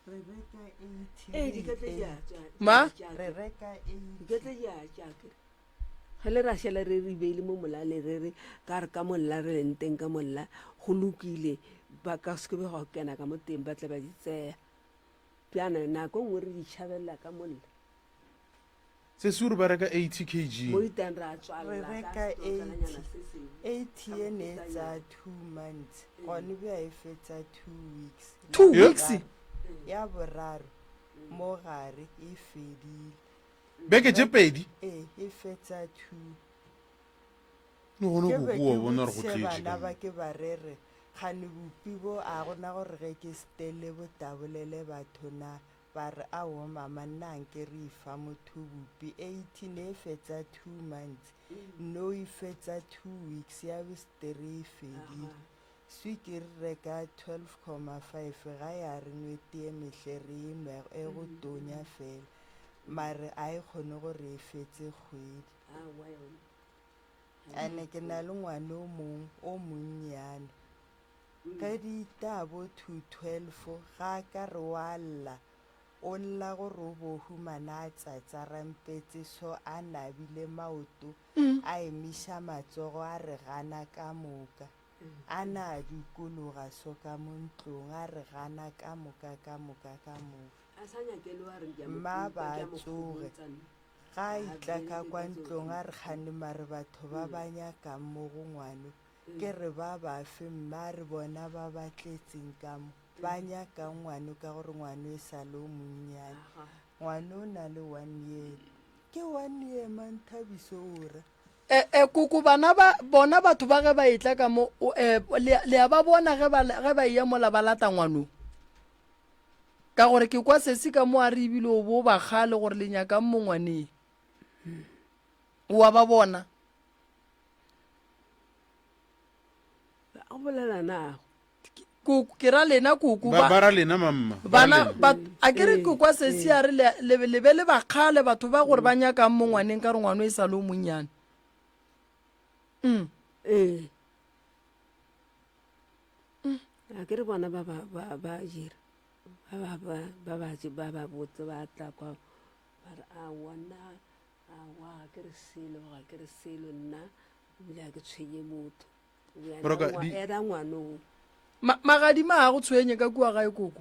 Re reka 80.
Ee, di ka tla di a tša.
Ma?
Re reka 80.
Di ka tla di a tša ke. Ge le ra šala re re beile mo molale re re ka re ka molla re leng teng ka molla go lokile ba ka se ke be go kena ka mo teng ba tla ba di tseya. Bjana nako nngwe re di tšhabelela ka molla.
Sesi o re ba reka 80 kg.
Mo itang ra tswalela
Re
ka
reka
setotsalanyana
80
se sengwe.
80 ye ne e tsaya 2 months gone bja e fetsa 2 weeks.
Two
Ya
weeks?
boraro- Ya boraro mo gare e fedile.
Beke tše pedi?
Ee, e fetsa 2.
Le gona
Ke be
koko wa
ke
bona gore go
botšiše
tletše
bana
ka
ba
mo.
ke ba re re, Kgane bupi bo a gona gore ge ke stele bo tabolele batho na? Ba re, Aowa mama, nna anke re efa motho bupi. 80 ne e fetsa 2 months, no e fetsa 2 weeks, ya bosteri e fedile. Swikiri reka 12,5 ga ya re nwe tee mehle re e nwe e go tonya fela, mare a e kgone gore e fetse kgwedi. Ene ke na le ngwana o mongwe o monnyane. Ge di ita bo to 12 ga a ka re wa lla, o lla gore o bo humana a tsatsarampetse so a nabile maoto, a emiša matsogo a re gana ka moka. A na a dikologa so ka mo ntlong a re gana ka moka ka moka ka moka. Mma ba a tsoge. Ga a itla ka kwa ntlong a re kgane mare batho ba ba nyakang mo go ngwano. Ke re ba bafe mma re bona ba ba tletseng ka mo ba nyakang ngwano ka gore ngwano e sa le o monnyane. Ngwano o na le one year. Ke one year Manthabiso o ra.
E, e, koko bana ba bona batho ba ge ba etla ka mo o, e, le, le a ba bona ge ba, ge ba eya mola ba lata ngwano. Ka gore ke kwa sesi ka mo a re ebile o bo ba kgale gore le nyakang mo ngwaneng. O a ba bona.
Ba bolela nago.
Koko, ke ra lena koko.
Ba, ba ra lena mamma.
Bana, ba, a ke re ke kwa sesi a re le, le, le be le ba kgale batho ba gore ba nyakang mo ngwaneng ka re ngwano e sa le o monnyane. Mm.
Ee. A ke re bona ba ba ba ba dira. Ba ba ba ba ba ba ba botse ba tla kwa ba re aowa nna Aowa, ga ke re selo, ga ke re selo nna, ebile ga ke tshwenye motho.
Moroka, di-
Ena ngwanong.
Ma, magadima ga go tshwenye ka kua gae koko.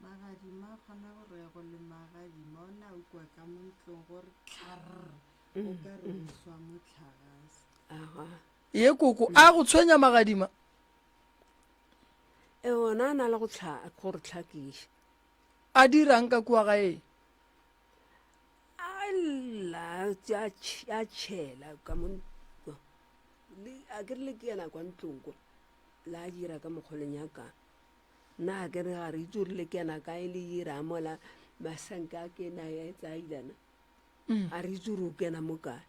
Magadima a kgona go re go le magadima o na ukwa ka mo ntlong gore tlharr o ka re o swa motlhagase.
Aga.
Ye koko, a go tshwenya magadima?
E ona a na le go tlha go re tlhakiša.
A dirang ka kua gae?
A lla a tšhela ka mo a ke re le ke yena kwa ntlong kwa la dira ka mokgwa le nyakang nna a ke re ga re itse gore le kena kae le dira mola masanka a kena ya e tsaya ilana mm. a re itse gore o kena mo kae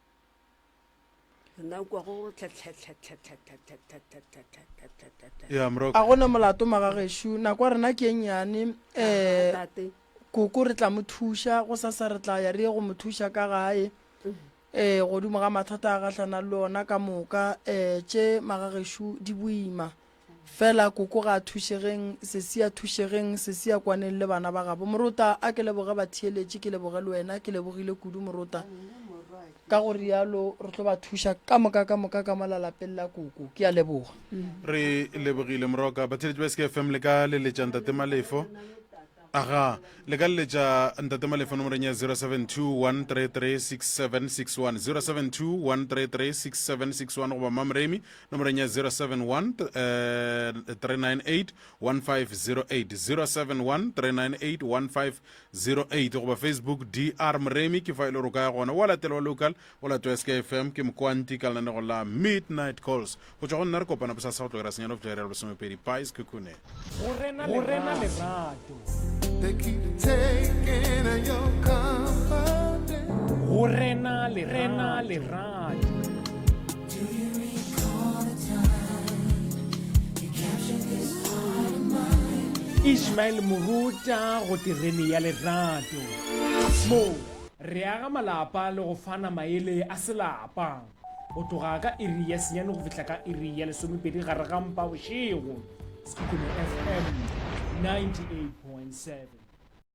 nna kwa go
a gona molato magagešo nako ya rena ke e nnyane um koko re tla mo thuša go sasa re tla ya re ye go mo thuša ka gae um godimo ga mathata a gahlana le ona ka moka um tše magagešo di boima fela koko ga a thušegeng sesi a thušegeng sesi a kwaneng le bana ba gabo morota a ke leboge batheeletše ke leboge le wena ke lebogile kudu morota ka go rialo re tlo ba thuša ka moka ka moka ka mola lapeng la koko ke a leboga
re lebogile moroka batheeletši ba skfm le ka leletša ntate malefo Aga, le ka leletša Ntate Malefo nomoreng ya 0721336761, 0721336761 goba Mamremi nomoreng ya 071 398 1508, 071 398 1508 goba Facebook DR Moremi ke fa e le gore o ka ya gona wa latela wa local o latwa SKFM ke mokwanti ka lenanego la Midnight Calls go tšwa go nna re kopana bosasa go tlogela senyane go fihla iri ya lesomepedi bye Sekhukhune.
Go rena Go rena lerato.
They keep taking your confidence.
Go rena rena lerato. Ishmael Moruta go terene ya lerato. Mo re aga malapa le go fana maele a selapa. Go tloga ka iri ya senyane go fihla ka iri ya lesomepedi gare ga mpa bošego. Sekhukhune FM 98.7.